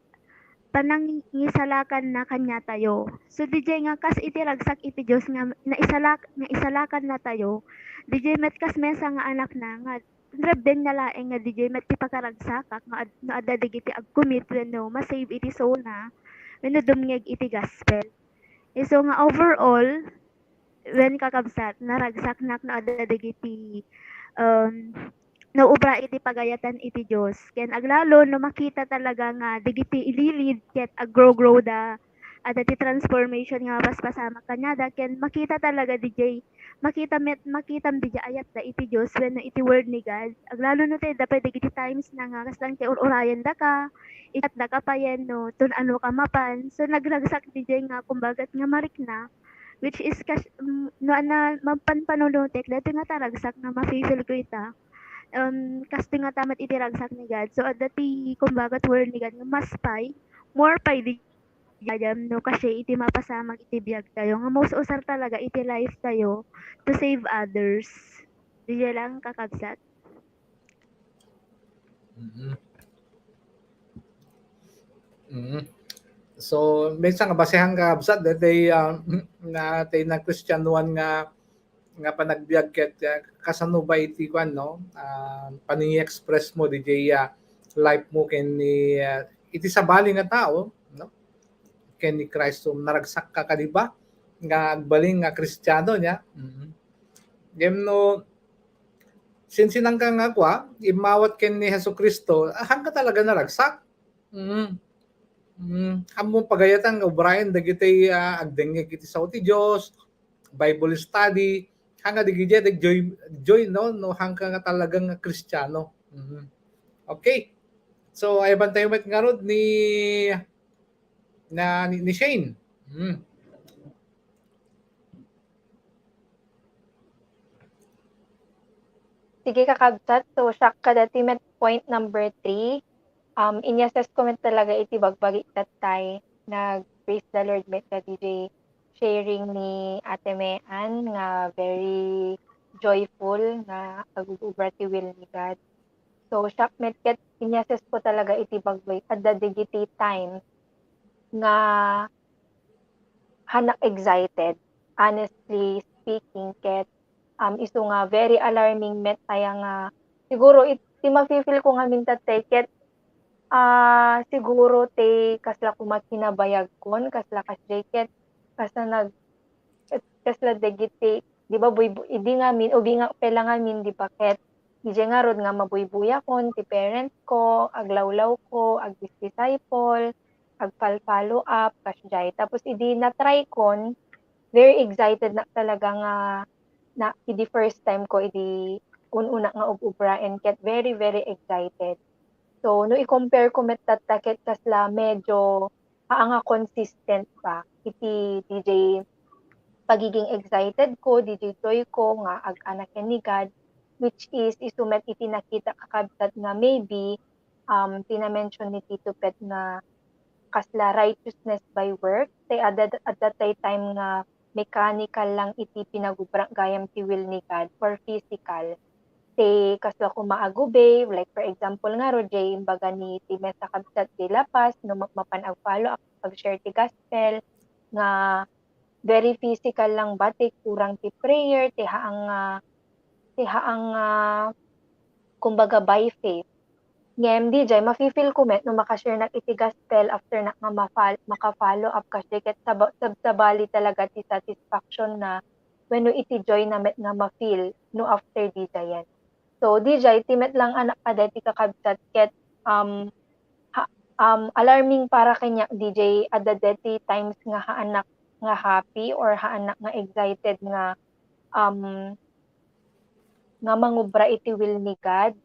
panangisalakanna kaniatayo. So, diay nga kas iti ragsak iti Dios nga naisalak-, nga isalakannatayo, diay met kas maysa nga anakna nga inrebbenna laeng nga diay met ti pakaragsakak nga ad-, no adda dagiti agcommit wenno ma-save iti soulna wenno dumngeg iti gospel. Isu nga overall, wen, kakabsat, naragsaknak no adda dagiti, um, naubra iti pagayatan iti Dios. Ken aglalo no makita talaga nga dagiti ililid ket aggrow-grow da, adda ti transformation nga mapaspasamak kaniada, ken makita talaga diay, makita met, makitam diay ayatda iti Dios wenno iti word ni God. Aglalo no ti adda pay dagiti times na nga kasla ti ur-urayendaka, ikatdaka payen no tun-anoka mapan. So, nagragsak diay nga, kumbaga, nga marikna, which is kas-, mm, no, ana, mapan panunutek, daytoy nga taragsak nga mafe-feel ko ita. Um, kastoy nga ta met iti ragsak ni God. So, adda ti, kumbaga, ti word ni God nga mas pay, more pay di gayam no kasi iti mapasamak iti biag tayo nga maus-usar talaga iti life tayo to save others. Diay lang, kakabsat. Mhm. Mhm. So, minsan nga basehan ka, kabsat, dati, ah, na, tay na Kristianoan nga, nga panagbiag ket, ah, kasano ba iti kuan, no? Ah, panag-i-express mo, diay, ah, life mo, ken ni, ah, iti sabali nga tao, no? Ken ni Cristo, naragsak ka kadi ba? Nga agbalin nga Kristiano niya. Mhm. Ngem no, sinsinan ka nga kua, immawat ken ni Jesu-Cristo, ah, haan ka talaga naragsak. Mm. Mm. Ammo pagayatan nga ubrayen dagiti, ah, agdengngeg iti sao ti Dios, Bible study, haan nga dagiti joy, joy, no? No, haan ka nga talagang Kristiano. Mm. Okay. So, ay bantay met ngarud ni, na, ni, ni Shane. Mm. Sige, kakabsat. So, siak kadati met point number three. Um, in-assess ko met talaga iti bagbagi tattay. Nag-praise the Lord met ka D J sharing ni Ate Mean nga very joyful nga agubra ti will ni God. So, siak met ket in-assess ko talaga iti bagbagi. Adda dagiti time nga haanak excited, honestly speaking, ket, um, isu nga very alarming met aya nga siguro it-, ti mafi-feel ko ngamin tattay ket, ah, siguro ti kasla koma kinabayagkon, kasla kasdiay ket kasla nag-, kasla dagiti, di ba, buybu-, idi ngamin, ubing nga pela ngamin, di ba, ket idiay ngarud nga mabuybuyakon ti parent ko, aglawlawko, agdisciple, agpal-follow up, kasdiay. Tapos idi na-try kon, very excited nak talaga nga na, idi first time ko, idi un-una nga ub-ubraen, ket very, very excited. So, no i-compare ko met tatta ket kasla medyo haan nga consistent pa iti D J pagiging excited ko, D J joy ko nga ag-anak ken ni God, which is isu met iti nakita, kakabsat, nga maybe, um, ti na-mention ni Tito Pet nga kasla righteousness by work, tay adda, adda tay time nga mechanical lang iti pinagubra gayam ti will ni God or physical. Ti kasla koma agubay, like, for example, ngarud, jay imbaga ni ti mesa kabsat ti La Paz, no ma-, mapan ag-follow up, ag-share ti gospel, nga very physical lang ba ti kurang ti prayer, ti haang nga, ti haang nga, kumbaga, by faith. Ngem, di jay, mafi-feel ko met no maka-share nak iti gospel after nak nga mafal-, maka-follow up kasdiay ket saba-, sab-, sabali talaga ti satisfaction na wenno iti joy na met nga ma-feel no after di jayen. So, D J, ti met lang anak kada ti kakabsat ket, um, ha-, um, alarming para kaniak, D J, adda deti times nga haanak nga happy or haanak nga excited nga, um, nga mangubra iti will ni God.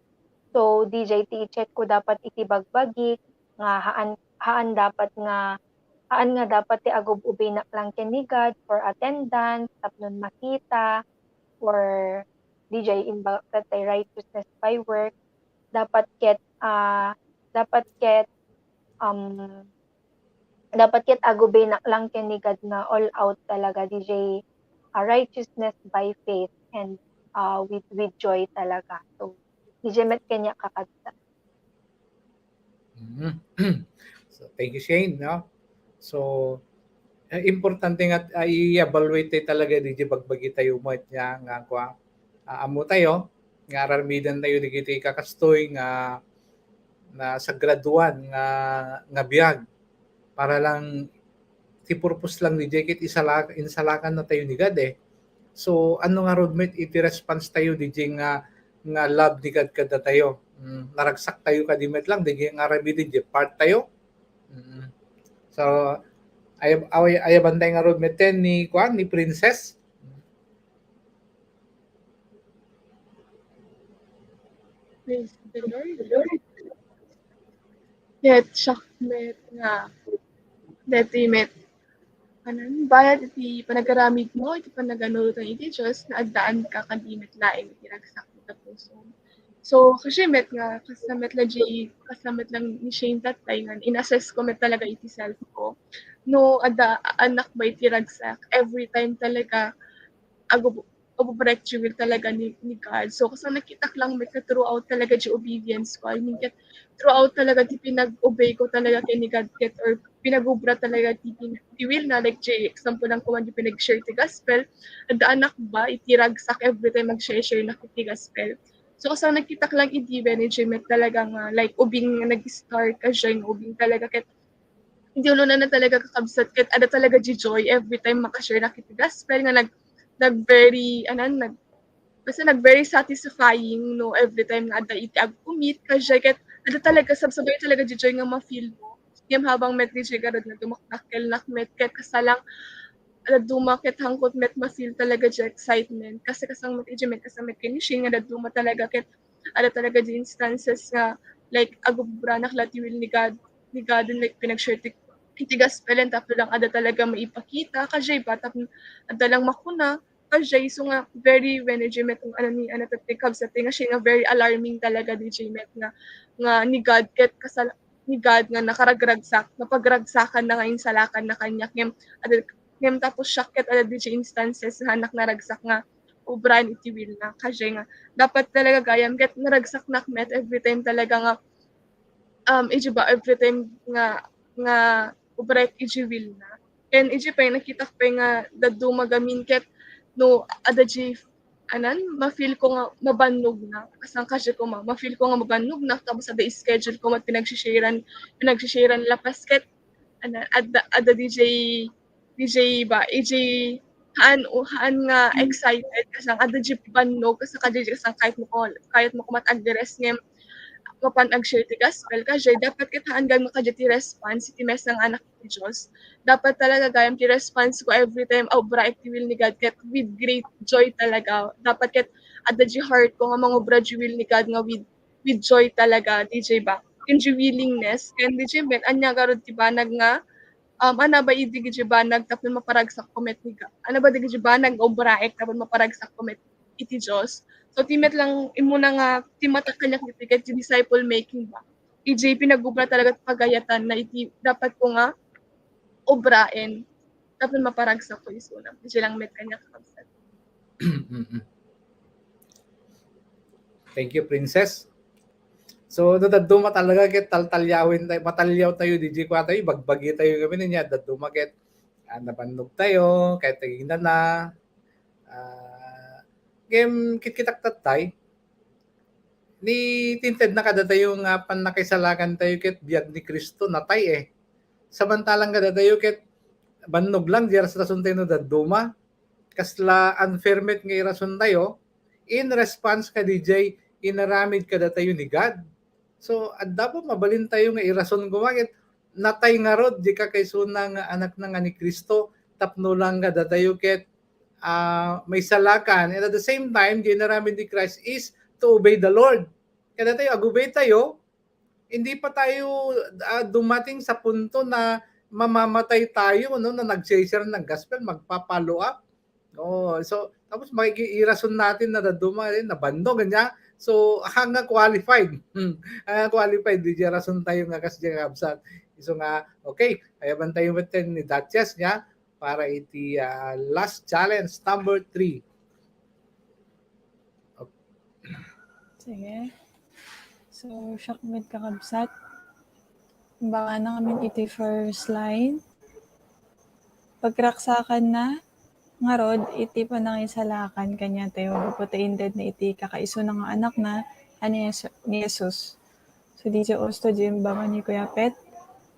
So, D J, ti i-check ko dapat iti bagbagik nga haan, haan dapat nga, haan nga dapat ti agub-ubinak lang ken ni God for attendance, tapno makita, or D J, imbaga tay righteousness by work, dapat ket, ah, dapat ket, um, dapat ket agubinak lang ken ni God nga all out talaga, D J, ah, righteousness by faith and, ah, with, with joy talaga. So, D J, met kaniak kakabsat. Mhm. So, thank you, Shane, no? So, eh, importante nga, ah, i-evaluate tayo talaga, D J, bagbagi tayo met nga, nga, kua, ah, ammo tayo, nga aramiden tayo dagiti kakastoy nga, na sagraduan nga, nga biag. Para lang, ti purpose lang, D J, ket isala-, insalakan na tayo ni God, eh. So, ano ngarud met iti response tayo, D J, nga, nga love ni God kadatayo? Mm, naragsak tayo kadi met lang, D J, nga aramid, D J, part tayo. Mm. So, ay, ay, ayaban tayo ngarud met ten ni, kuan, ni Princess. Praise the Lord. Ket siak met nga, deti met, ano, bayat iti panagaramidmo, iti panaganurotem iti Dios, nga addaan ka kadi met laeng iti ragsak iti puso. So, kasi met nga, kasla met la di, kasla met lang ni Shane tattay nga, in-assess ko met talaga iti self ko. No, adda, anak ba iti ragsak, every time talaga, agu-, obrek ti will talaga ni, ni God. So, kasla nakitak lang met nga throughout talaga ti obedience ko. I mean, ket throughout talaga ti pinag-obey ko talaga ken ni God, ket or pinag-obra talaga ti pin-, ti will na, like, ti example lang ko man ti pinag-share ti gospel, adda anak ba, iti ragsak every time mag-share-share na iti gospel. So, kasla nakitak lang idi, Benny J. met talaga nga, like, ubing nga nag-start ka, siya nga ubing talaga, ket, hindi ulo na, na talaga kakabsat, ket ada talaga di joy every time makashare na iti gospel nga nag-, nag-very, anan, nag-, basta nag-very satisfying, no, every time nga adda iti agkumit, ka, siya, ket ada talaga, sabsabay talaga di joy nga ma-feel mo. Ngem habang met di joy garud nga dumakdakkel nak met, ket kasla lang, dadduma ket hangko met ma-feel talaga di excitement. Kasi kasla met, iti met, kasla met ken ni Shane nga dadduma talaga ket ada talaga di instances nga, like, agubranak la ti will ni God, ni God, and, like, pinag-share ti, iti gospel, and tapno lang ada talaga maipakita, kasi ba, tapno adda lang makuna, kasi so nga, very, when di met, ano ni, ano, ti kabsat, nga siya nga very alarming talaga, di met nga, nga ni God, ket kasla-, ni God nga nakaragragsak, napagragsakan na nga insalakan na kaniak, ngem, ada, ngem tapos siak ket ada di instances nga anak naragsak nga obran iti will na. Kasi nga, dapat talaga gayam, ket naragsak nak met every time talaga nga, um, iti ba, every time nga, nga ubrek iti will na. Ken iti pay, nakitak pay nga dadduma gamin ket no, ada di, anan, ma-feel ko nga mabannog na. Kasla kasi ko ma-, ma-feel ko nga mabannog na, tapos ada schedule ko met pinagsisharean, pinagsisharean lapas ket, anan, ada, ada di joy, di joy ba, iti haan, o haan nga excited, kasla ada di bannog, kasla ka di, kasla kayat mo ko, kayat mo ko met agdires ngem mapan ag-share ti gospel, kasi dapat ket haan gayam nga kadi ti response iti maysa nga anak ti Dios. Dapat talaga gayam ti response ko every time, ah, obra iti will ni God, ket with great joy talaga. Dapat ket adda di heart ko nga mangobra di will ni God nga with, with joy talaga, di joy ba? Ken di willingness, ken di joy met, ania garud ti banag nga, um, ania ba idi di banag tapno maparagsak ko met ni God? Ania ba di banag nga obraek tapno maparagsak ko met iti Dios? So, ti met lang, immuna nga, ti matak kaniak iti ket ti disciple making ba? Iti pinag-obra talaga ti pagayatan na iti dapat ko nga obraen tapno maparagsak ko isuna. Iti lang met kaniak, kabsat. Thank you, Princess. So, no dadduma talaga ket taltalyawen tayo, matalyaw tayo, di, di kwa tayo, bagbagi tayo kami niya, dadduma ket, ah, nabannog tayo, ket taginana, ah, ngem kitkitak tattay, ni tinted na kadatayo nga pannakaisalakan tayo ket biag ni Cristo, natay eh. Samantalang kadatayo ket bannog lang, di rason tayo no dadduma. Kasla unfair met nga irason tayo, in response kadi jay inaramid kadatayo ni God. So, adda po mabalin tayo nga irason koma ket natay ngarud di kakaisuna nga anakna nga ni Cristo tapno lang kadatayo ket, ah, maisalakan. And at the same time, di inaramid ni Christ is to obey the Lord. Kadatayo, agobey tayo, hindi pa tayo, ah, dumating sa punto na mamamatay tayo, no, na nag-share ng gospel, magpa-follow up. Oh, so, tapos makiki-, irason natin na daduma, eh, nabannog niya. So, hanga qualified. Hmm. Hanga qualified, di rason tayo nga kas di kabsat. So nga, okay, ayaban tayo met ni Datias niya para iti, ah, last challenge, number three. Okay. Sige. So, siak met kakabsat. Baka na kami iti first line. Pagragsakanna ngarud iti panangisalakan kaniatayo gapu ta intedna iti kakaisuna nga anakna a ni Jesu-, ni Jesus. So, di jay usto di imbangan ni Kuya Pet.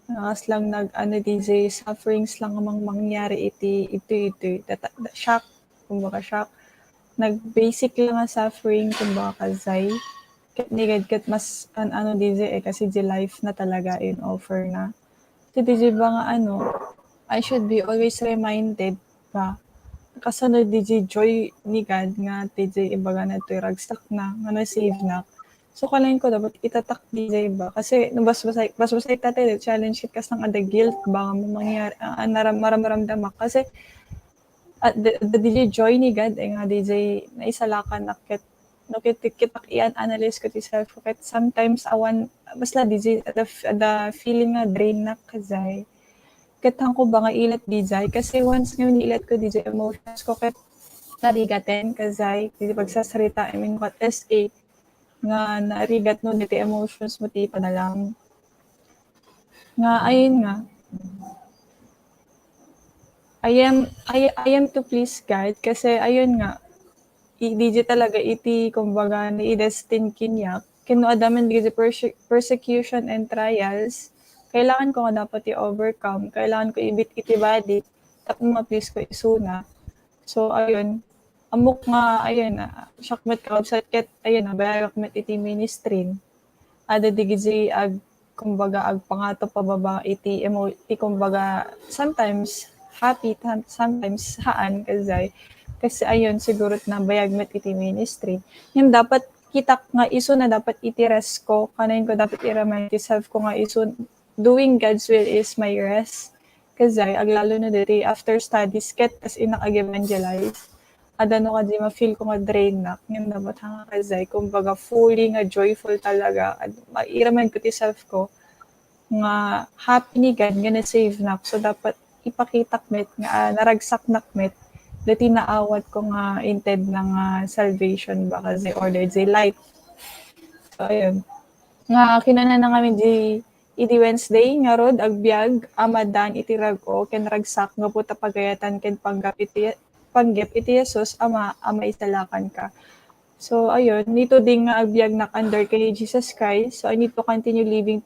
Nga kasla nag-, ano, di jay sufferings lang mang-, mangyari iti, iti, iti, data-, da-, shock, kumbaga shock. Nag-basic lang nga suffering, kumbaga, kajay. Ket ni God, ket mas, an-, ano, di jay, eh, kasi di life na talaga in offer na. So, di jay ba nga, ano, I should be always reminded ba, kasano di jay joy ni God nga ti jay ibaga na ti ragsak na, nga na-save na. So, kalain ko dapat itatak di jay ba? Kasi, no, basbasay, basbasay ta ti challenge ket kasla nga ada guilt ba nga mangyari, ah, naram-, maramramdamak. Kasi, at the, the di jay joy ni God, eh, nga di jay naisalakan na ket, no, ket, ket ak-, i-analyze ko ti self ko ket sometimes awan, basta di jay, the, the feeling nga drain na kajay. Ket hangko ba nga ilet di jay? Kasi once nga inilet ko di jay emotions ko ket narigaten, kasjay, iti pagsasarita, I mean, what S A, nga narigat no, diti emotions mo ti panalam. Nga, ayun nga, I am, I, I am to please God, kasi, ayun nga, i-, di di talaga iti, kumbaga, naidestin kaniak, ken no adda man dagiti perse-, persecution and trials, kailangan ko nga dapat i-overcome, kailangan ko ibit iti badi, tapno ma-please ko isuna. So, ayun, ammok nga, ayun, ah, siak met kakabsat ket, ayun, nabayagak met iti ministry. Adda dagiti ag-, kumbaga, agpangato pababa iti emo-, iti, kumbaga, sometimes happy, tam-, sometimes haan, kasjay. Kasi, ayun, siguro nabayag met iti ministry. Ngem dapat kitak nga isuna dapat iti rest ko, kanayon ko dapat i-remind ti self ko nga isun-, doing God's will is my rest. Kasjay, aglalo na diti after studies, ket as in nag-evangelize. Adda no kadi ma-feel ko nga drain na, ngem dapat nga kasjay, kumbaga fully nga joyful talaga. Ad-, ma-, i-remind ko ti self ko nga happy ni God nga na-save nak. So, dapat ipakitak met nga, ah, naragsaknak met dati naawat ko nga inted na nga salvation ba kasjay, or dayjay light. So, ayun. Nga kinuna na ngamin di idi Wednesday ngarud, agbiag a maaddaan iti rag-o ken ragsak gapu ta pagayatan ken panggep iti, panggep iti Jesus a ma-, a maisalakan ka. So, ayun, nituding nga agbiagnak under ken ni Jesus Christ. So, I need to continue living.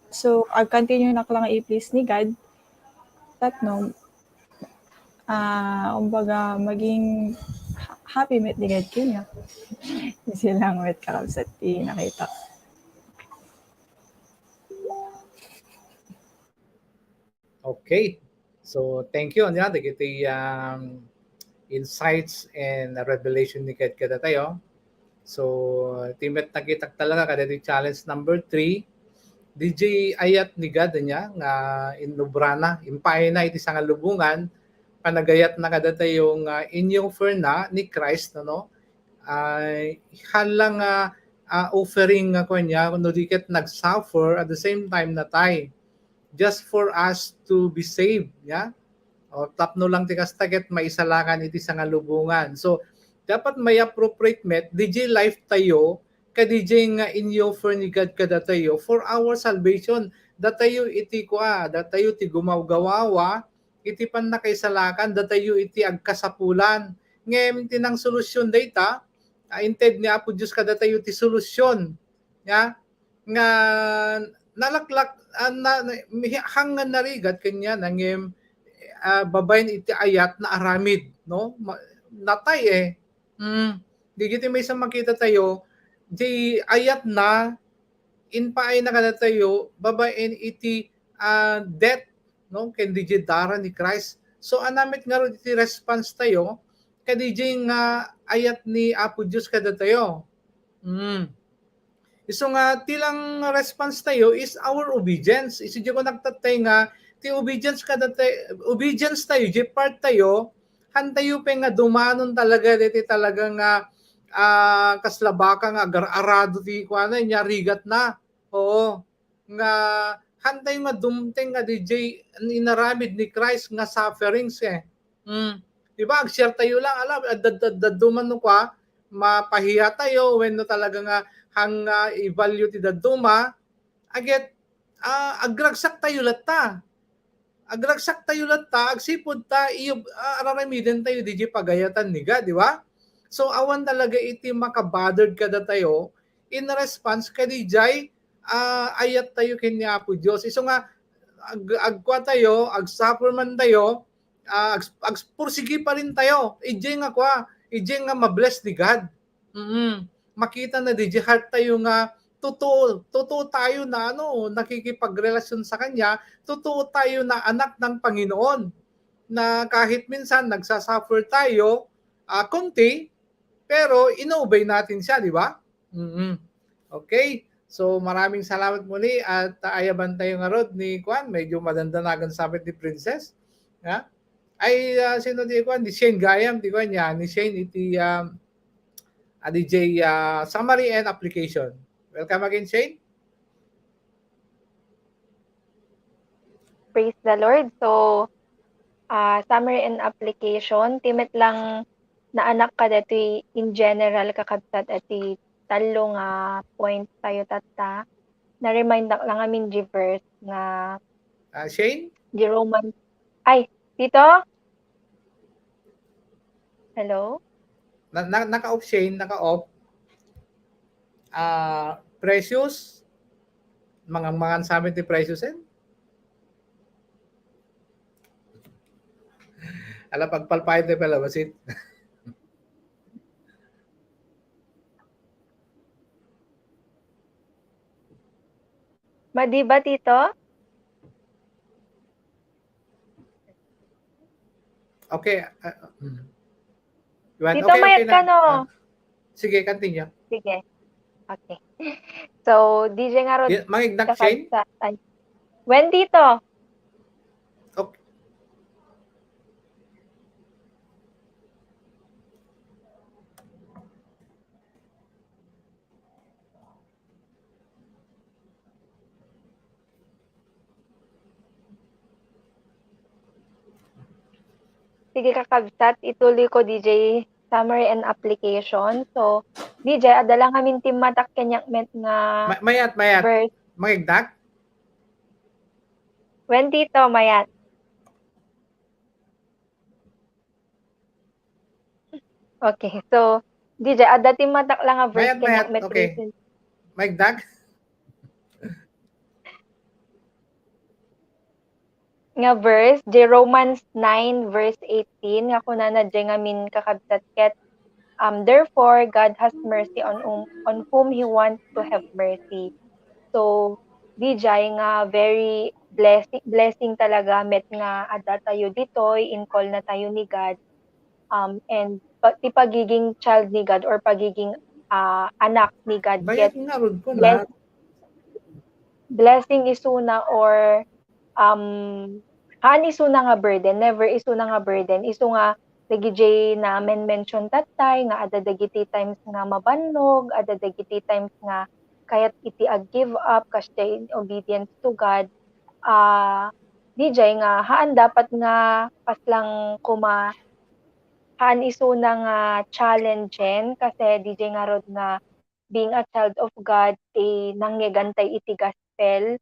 So, ag-continue nak lang i-please ni God. Tapno, ah, kumbaga, maging ha-, happy met ni God kaniak. Isu lang met, kakabsat, ti nakita. Okay. So, thank you, ania, dagiti, um, insights and revelation ni God kadatayo. So, ti met nakitak talaga kadagiti challenge number three, diay ayat ni God, ania, nga inubrana, impaayna iti sangalubongan, panagayatna kadatayo nga in-offer na ni Christ, no? Ay, haan lang nga, ah, offering nga kuan niya, no di ket nag-suffer, at the same time natay. Just for us to be saved, ya? O, tapno lang ti kasta ket maisalakan iti sangalubongan. So, dapat may appropriate met, diay life tayo, kadiay nga in-offer ni God kadatayo for our salvation. Datayo iti kua, datayo ti gumawgawawa, iti pannakaisalakan, datayo iti agkasapulan. Ngem ti nangsolusyon dayta, ah, inted ni Apo Dios kadatayo ti solusyon. Ya? Nga nalaklak, ah, na, na, mihi-, hanggan narigat kaniana, ngem, ah, babaen iti ayat na aramid, no? Ma-, natay, eh. Mm. Dagiti maysa makita tayo, di ayat na, impaayna kadatayo, babaen iti, ah, death, no? Ken diay dara ni Christ. So, ania met ngarud iti response tayo, kadiay nga ayat ni Apo Dios kadatayo. Mm. Isu nga, ti lang response tayo is our obedience. Isu diay kunak tattay nga, ti obedience kadatayo, obedience tayo, diay part tayo, haan tayo pay nga dumanon talaga, deti talaga nga, ah, kasla baka nga agar-arado ti kuana, nia rigat na. Oo. Nga, haan tayo nga dumteng nga diay inaramid ni Christ nga sufferings, eh. Mm. Di ba, ag-share tayo lang, ala, ad-, ad-, ad-, dadduma no kua, mapahiya tayo, wenno talaga nga, hang, ah, i-value ti dadduma, agyat, ah, agragsak tayo latta. Agragsak tayo latta, agsipud ta, iyo, ah, araramiden tayo, diay pagayatan ni God, di ba? So, awan talaga iti makabothered kadatayo, in response, kadiay, ah, ayat tayo ken ni Apo Dios. Isu nga, ag-, agkua tayo, agsuffer man tayo, ah, ag-, agpursigi pa rin tayo. Idiay nga kua, idiay nga ma-bless ni God. Mm. Makita na diay heart tayo nga totoo, totoo tayo na, ano, nakikipagrelasyon sa Kanya, totoo tayo na anak ng Panginoon. Na kahit minsan nagsasuffer tayo, ah, konti, pero inoobey natin siya, di ba? Mm. Okay. So, maraming salamat muli at, ah, ayaban tayo ngarud ni Kwan. Medyo madandanagan sabit ni Princess. Ha? Ay, ah, sino di Kwan? Ni Shane Gayam, di Kwan niya. Ni Shane iti, um, ah, diay, ah, summary and application. Welcome again, Shane. Praise the Lord. So, ah, summary and application, ti met lang naanak kadaytoy in general, kakabsat, iti tallo nga point tayo tatta. Na-remindak lang amin di verse nga Ah, Shane? Di Roman. Ay, Tito? Hello? Na, na, naka-off, Shane, naka-off. Ah, Precious? Mangan, mangan sa amin ti Precious, eh? Ala, pagpalpayan tayo pala, basit. Madi ba, Tito? Okay, ah, mm. Juan, Tito, okay, mayat okay na. Ka, no? Ah, sige, continue. Sige. Okay. So, D J nga rod, yeah, mangignak, Shane? Ay. When, Tito? Okay. Sige, kakabsat, ituloy ko, D J, summary and application. So, D J, adda lang amin timmatak kaniak met nga Ma-, mayat, mayat. Verse. Mangignak? When, Tito, mayat? Okay, so, D J, adda timmatak lang nga verse. Mayat, kaniak mayat, met okay. Recent. Mangignak? Nga verse, di Romans nine verse eighteen, nga kunana di ngamin kakabsat ket, um, "Therefore, God has mercy on whom, on whom He wants to have mercy." So, di jay nga very blessing, blessing talaga met nga adda tayo ditoy, in-call na tayo ni God. Um, and pa-, ti pagiging child ni God or pagiging, ah, anak ni God, ket nga rod ko na. Bless-, blessing isuna or, um, haan isuna nga burden, never isuna nga burden. Isu nga dagiti na men-mention tattay nga adda dagiti times nga mabannog, adda dagiti times nga kayat iti ag-give up, kasdiay in obedience to God. Ah, di jay nga haan dapat nga paslang koma haan isuna nga challengen, kasi di jay ngarud nga being a child of God, ti nangngegan tay iti gospel,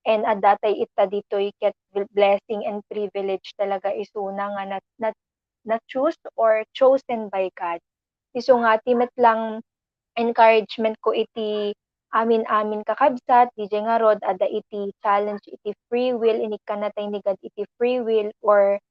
and adda tay ita ditoy ket blessing and privilege talaga isuna nga na, na, na-choose or chosen by God. Isu nga, ti met lang encouragement ko iti amin-amin kakabsat, di jay ngarud, adda iti challenge iti free will, inikkanna tay ni God iti free will or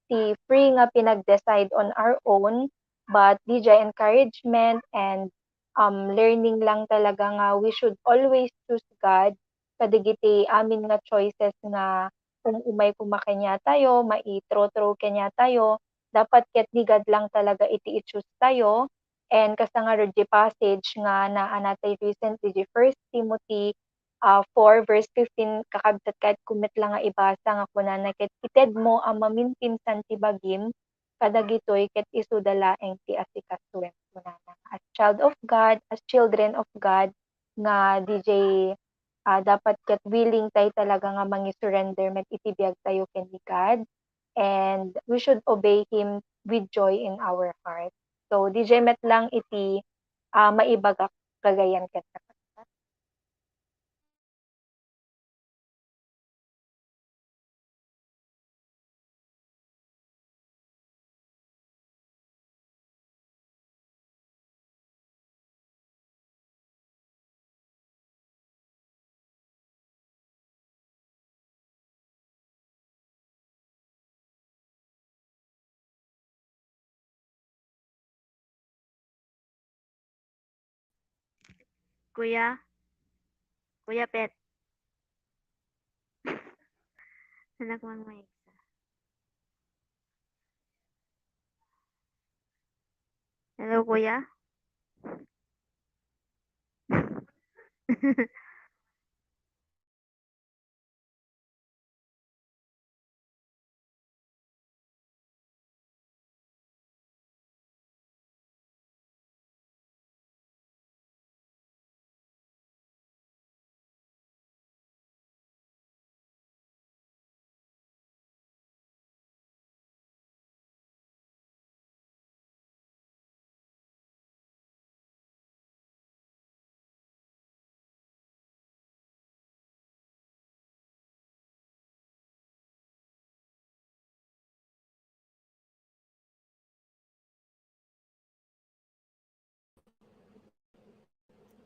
ti free nga pinag-decide on our own, but di jay encouragement and, um, learning lang talaga nga we should always choose God kadagiti amin nga choices nga um-umay koma kaniatayo, maitro-throw kaniatayo. Dapat ket ni God lang talaga iti i-choose tayo. And kasla ngarud di passage nga naanatay recently, di First Timothy, ah, four verse fifteen, kakabsat, kayatko met la nga ibasa nga kunana ket, "Itedmo a maminpinsan ti bagim kadagitoy ket isuda laeng ti asikasuem," kunana. As child of God, as children of God, nga di jay, ah, dapat ket willing tay talaga nga mangisurrender met iti biag tayo ken ni God, and we should obey Him with joy in our heart. So, di jay met lang iti, ah, maibagak gagayan ket. Kuya? Kuya Pet. Anak man may isa. Hello, Kuya?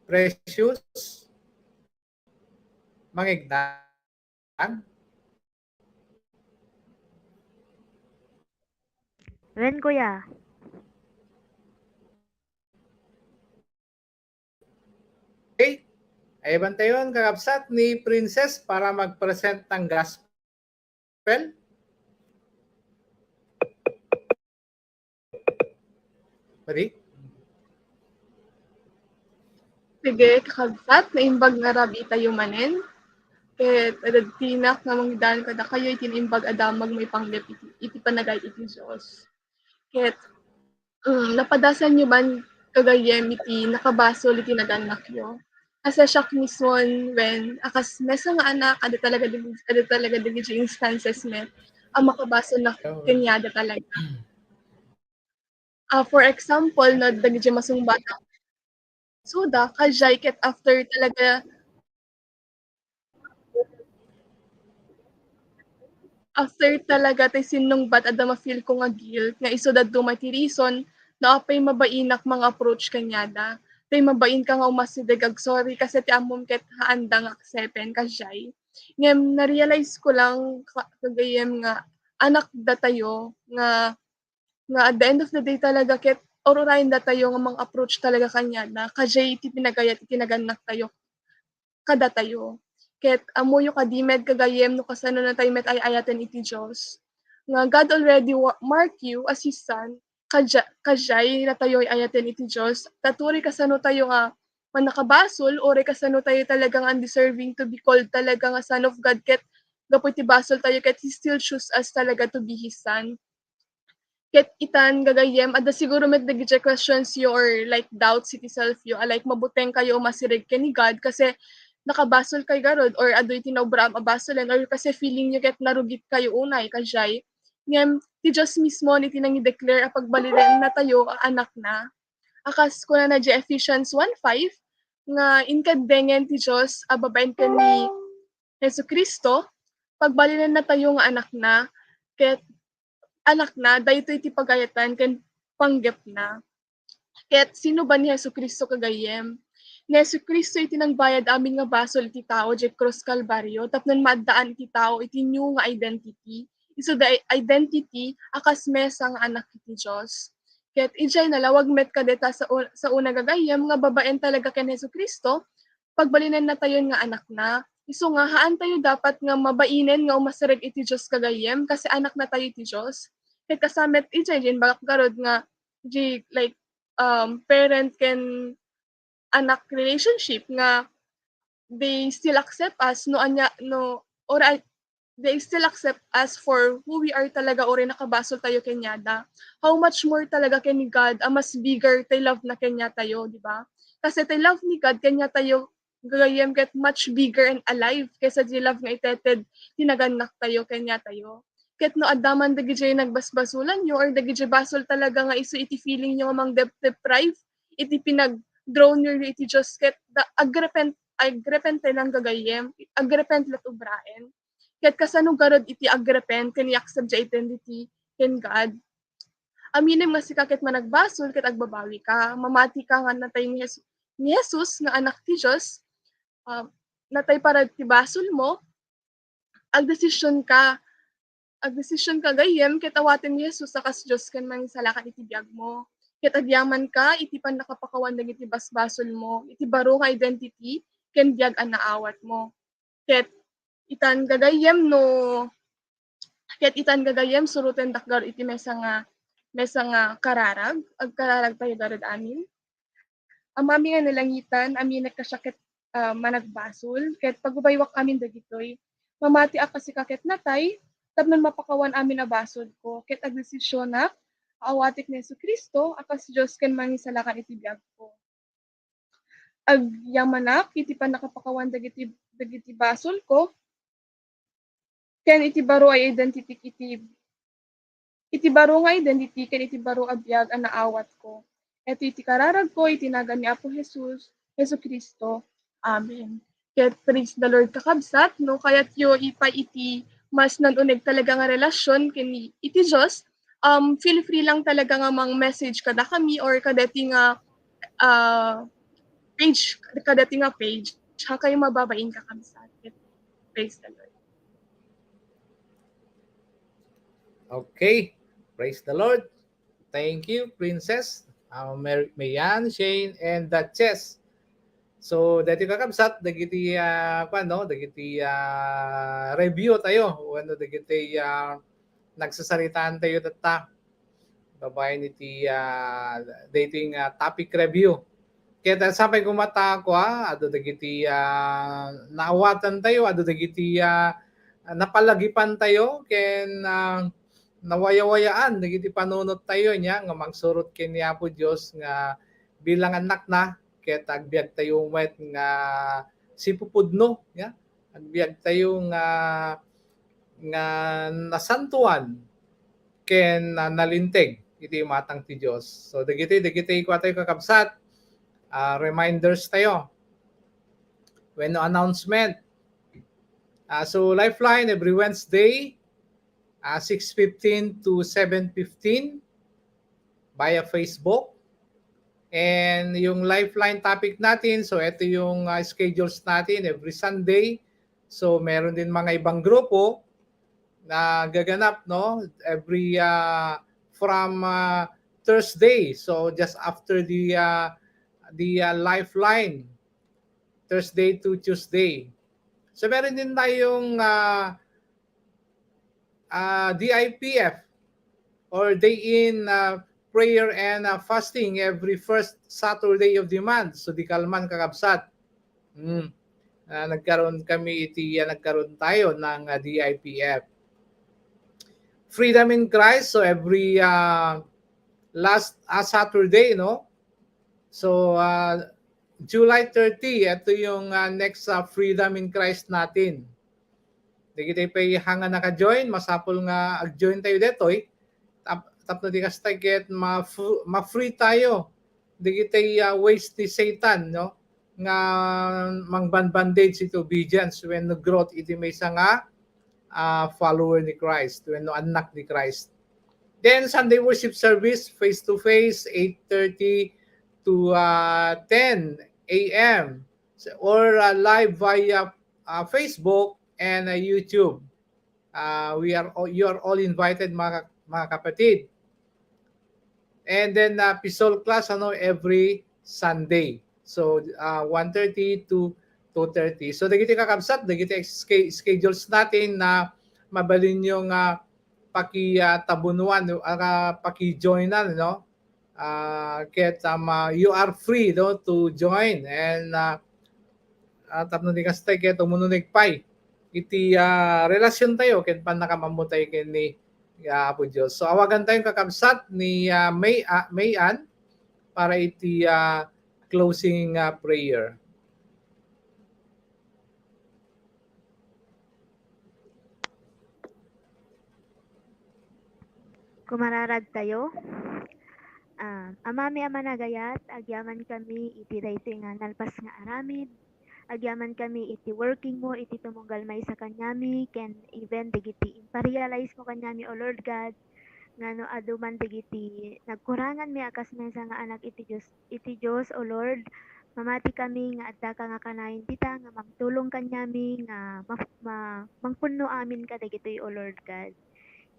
Precious, Mangignan. Wen, kuya. Okay. Ay, bantayon, kakabsat ni Princess para mag-present ng gospel. Pwede? Sige, kakabsat, naimbag nga rabii tayo manen. Ket adda ti tinak nga mangidalan kadakayo iti naimbag a damag maipanggep iti, iti panagayat iti Dios. Ket, mm, napadasanyo man gagayyem iti nakabasol iti nagannakyo? Kasi siak mismon, wen, a kas maysa nga anak, adda talaga dagi-, adda talaga dagiti instances met a makabasol na kaniada talaga. Ah, for example, no, dagiti masungbat a suda, kajay ket after talaga, after talaga ti sinnungbat, adda ma-feel ko nga guilt, nga isu dadduma ti reason no apay mabainak manga approach kaniada. Tay mabain ka nga umasideg ag-sorry kasi ti ammom ket haanda nga accepten, kajay. Ngem na-realize ko lang ka-, kagayyem nga anak datayo nga, nga at the end of the day talaga ket ururayen datayo nga mang-approach talaga kaniada, kajay iti pinagayat iti nagannaktayo kadatayo. Ket ammoyo kadi met gagayyem no kasano natay met ay-ayaten iti Dios. Nga God already wa-, mark you as his son, kaja-, kajay natayo ay-ayaten iti Dios. Ta uray kasano tayo nga mannakabasol, uray kasano tayo talaga nga undeserving to be called talaga nga son of God, ket gapu iti basol tayo, ket he still choose us talaga to be his son. Ket itan, gagayyem, adda siguro met dagiti questions yo or, like, doubts iti self yo, a, like, mabuteng kayo umasireg ken ni God kasi nakabasol kayo garud or adu iti naobraam a basolen or kasi feeling yo ket narugit kayo unay, kajay. Ngem, ti Dios mismo iti nangi-declare a pagbalinen natayo a anakna. A kas kunana di Ephesians one five, nga inkendengen ti Dios a babaen ken ni Jesu-Cristo, pagbalinen natayo nga anakna, ket anakna, daytoy ti pagayatan ken panggepna. Ket sino ba ni Jesu-Cristo, kagayyem? Ni Jesu-Cristo iti nangbayad amin nga basol iti tao diay krus Kalbario tapno maaddaan iti tao iti new nga identity. Isu da-, identity a kas maysa nga anak iti Dios. Ket idiay nalawag met kadeta sa u-, sa una, gagayyem, nga babaen talaga ken Jesu-Cristo, pagbalinen natayon nga anakna. Isu nga, haan tayo dapat nga mabainen nga umasireg iti Dios, gagayyem, kasi anakna tayo iti Dios. Ket kasamet idiay, diay imbagak garud nga, di, like, um, parent ken anak relationship nga they still accept us no ania, no, or they still accept us for who we are talaga, uray nakabasol tayo kaniada. How much more talaga ken ni God a mas bigger tay love na kaniatayo, di ba? Kasi tay love ni God kaniatayo, gagayyem, ket much bigger and alive kaysa di love nga iteted ti nagannaktayo kaniatayo. Ket no adda man dagidiay nagbasbasolanyo or dagidiay basol talaga nga isu iti feeling yo nga mang-dep-, deprive iti pinag-draw yo iti Dios, ket da-, agrepent-, agrepenten lang, gagayyem, agrepent la't ubraen. Ket kasano garud iti agrepent ken i-accept diay identity ken God? Aminem nga sika ket managbasol ket agbabawi ka. Mamati ka nga natay ni Jes-, ni Jesus nga Anak ti Dios. Ah, natay para ti basol mo. Agdesisyon ka. Agdesisyon ka, gayyem, ket awaten ni Jesus a kas Dios ken Mangisalakan iti biag mo. Ket agyaman ka iti pannakapakawan dagiti basbasol mo, iti baro nga identity ken biag a naawat mo. Ket itan, gagayyem, no, ket itan, gagayyem, surotendak garud iti maysa nga, maysa nga kararag. Agkararag tayo garud amin. Amami nga nalangitan, aminek ka siak ket, ah, managbasol, ket pagbabaywak amin dagitoy. Mamati a kas sika ket natay, tapno mapakawan amin a basolko, ket agdesisionak a awatek ni Jesu-Cristo a kas Dios ken Mangisalakan iti biagko. Agyamanak iti pannakapakawan dagiti, dagiti basolko, ken iti baro a identity iti, iti baro nga identity ken iti baro a biag a naawatko. Iti, iti kararagko iti nagan ni Apo Jesus, Jesu-Cristo. Amen. Ket praise the Lord, kakabsat, no kayatyo ipay iti mas nag-uneg talaga nga relasyon ken ni, iti Dios, um, feel free lang talaga nga mang-message kadakami or kadati nga, ah, page, kadati nga page, ha kayo mababain, kakabsat. Praise the Lord. Okay. Praise the Lord. Thank you, Princess. Uh, Mer- Mayan, Shane, and Duchess. So, dati kakabsat, dagiti, ah, kuwan, no? Dagiti, ah, review tayo. Wenno dagiti, ah, nagsasaritaan tayo tatta. Babaen iti, ah, dating, ah, topic review. Ket sapay koma ta, kua, adu dagiti, ah, naawatan tayo, adu dagiti, ah, napalagipan tayo, ken, ah, nawayawayaan dagiti panunot tayo, nia, nga mangsurot ken ni Apo Dios nga bilang annakna, ket agbiag tayo met nga sipupudno, nia? Agbiag tayo nga, nga nasantuan ken, ah, nalinteg iti imatang ti Dios. So, dagiti, dagiti kua tayo, kakabsat, ah, reminders tayo. Wenno announcement. Ah, so, Lifeline every Wednesday, ah, six fifteen to seven fifteen via Facebook. And yung Lifeline topic natin, so ito yung, ah, schedules natin every Sunday. So meron din mga ibang grupo na gaganap, no? Every, ah, from, ah, Thursday. So just after the, ah, the, ah, Lifeline, Thursday to Tuesday. So meron din tayong, ah, ah, D I P F or Day in, ah, Prayer and, ah, Fasting every first Saturday of the month. So, di kalman, kakabsat. Mm. Ah, nagkaroon kami iti, ah, nagkaroon tayo ng, ah, D I P F. Freedom in Christ, so every, ah, last, ah, Saturday, no? So, ah, July thirty, ito yung, ah, next, ah, Freedom in Christ natin. Dagiti pay hanga naka-join, masapul nga ag-join tayo detoy. Tap-, tapno di kasta ket ma-, ma-free tayo. Dagiti, ah, ways ni Satan, no? Nga mangbanbandage iti obedience wenno growth iti maysa nga, ah, follower ni Christ wenno annak ni Christ. Then Sunday worship service, face to face, eight thirty to, ah, ten A M. So, or, ah, live via, ah, Facebook and, ah, YouTube. Ah, we are all, you are all invited, mga, mga kapatid. And then, ah, P SOL class, ano, every Sunday. So, ah, one thirty to two thirty. So, dagiti kakabsat, dagiti sch-, schedules natin na mabalin nyo nga paki, ah, tabunuan, ah, paki-joinan, no? Ah, ket, um, ah, you are free, no, to join and, ah, ah, tapno di kasta ket umuneg pay iti, ah, relasyon tayo ken pannakaammo tayo ken ni, ah, Apo Dios. So, awagan tayong kakabsat ni, ah, May, ah, May Ann para iti, ah, closing, ah, prayer. Kumararag tayo. Ah, Amami a managayat, agyaman kami iti daytoy nga nalpas nga aramid. Agyaman kami iti working mo, iti tumunggal maysa kaniami, ken even dagiti imparealize mo kaniami, O Lord God, nga no adu man dagiti nagkurangan mi a kas maysa nga anak iti Dios, iti Dios, O Lord, mamati kami nga adda ka nga kanayon dita nga mangtulong kaniami nga ma-, ma-, mangpunno amin kadagitoy, O Lord God.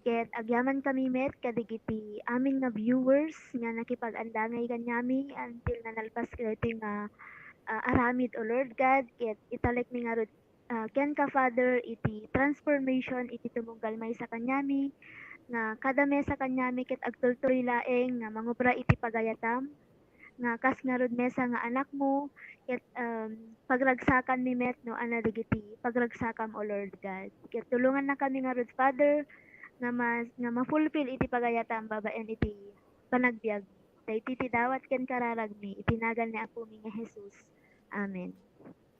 Ket agyaman kami met kadagiti amin nga viewers nga nakipag-andangay kaniami until nanalpas kadagitoy nga, ah, aramid, O Lord God, ket italek mi ngarud, ah, kenka, Father, iti transformation iti tumunggal maysa kaniami, nga kada mesa kaniami ket agtultuloy laeng nga mangubra iti pagayatam, nga kas ngarud mesa nga anakmo, ket, um, pagragsakan mi met no ania dagiti pagragsakam, O Lord God. Ket tulongannakami ngarud, Father, nga ma-, nga ma-fulfill iti pagayatam babaen iti panagbiag. Daytoy ti dawat ken kararagmi iti nagan ni Apomi nga Jesus. Amen.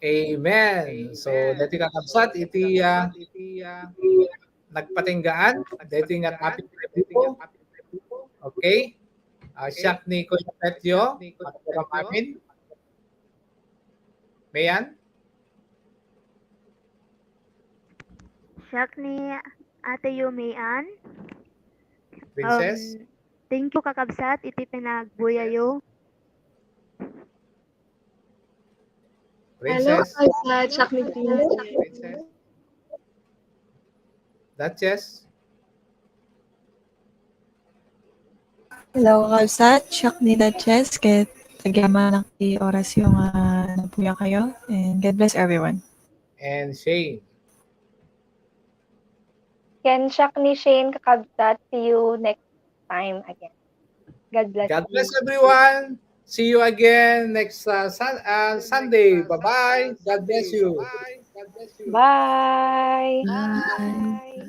Amen. So, daytoy kakabsat iti, ah, nagpatinggaan, daytoy nga topic. Okay. Ah, siak ni Kuya Petio, magpapaamin. Mayan? Siak ni Ate Yu, Mayan. Princess? Um, thank you, kakabsat, iti panagbuyayo. Hello, Princess. Kabsat, Chuck ni Princess. Princess. Duchess. Hello, Kabsat, Chuck ni Duchess, ket agyamanak ti orasyo nga napuyakayo, and God bless everyone. And Shane. Ken Chuck ni Shane, kakabsat. See you next time again. God bless God you. bless everyone. See you again next uh, sun- uh, Sunday. Bye-bye. God bless you. Bye. Bye.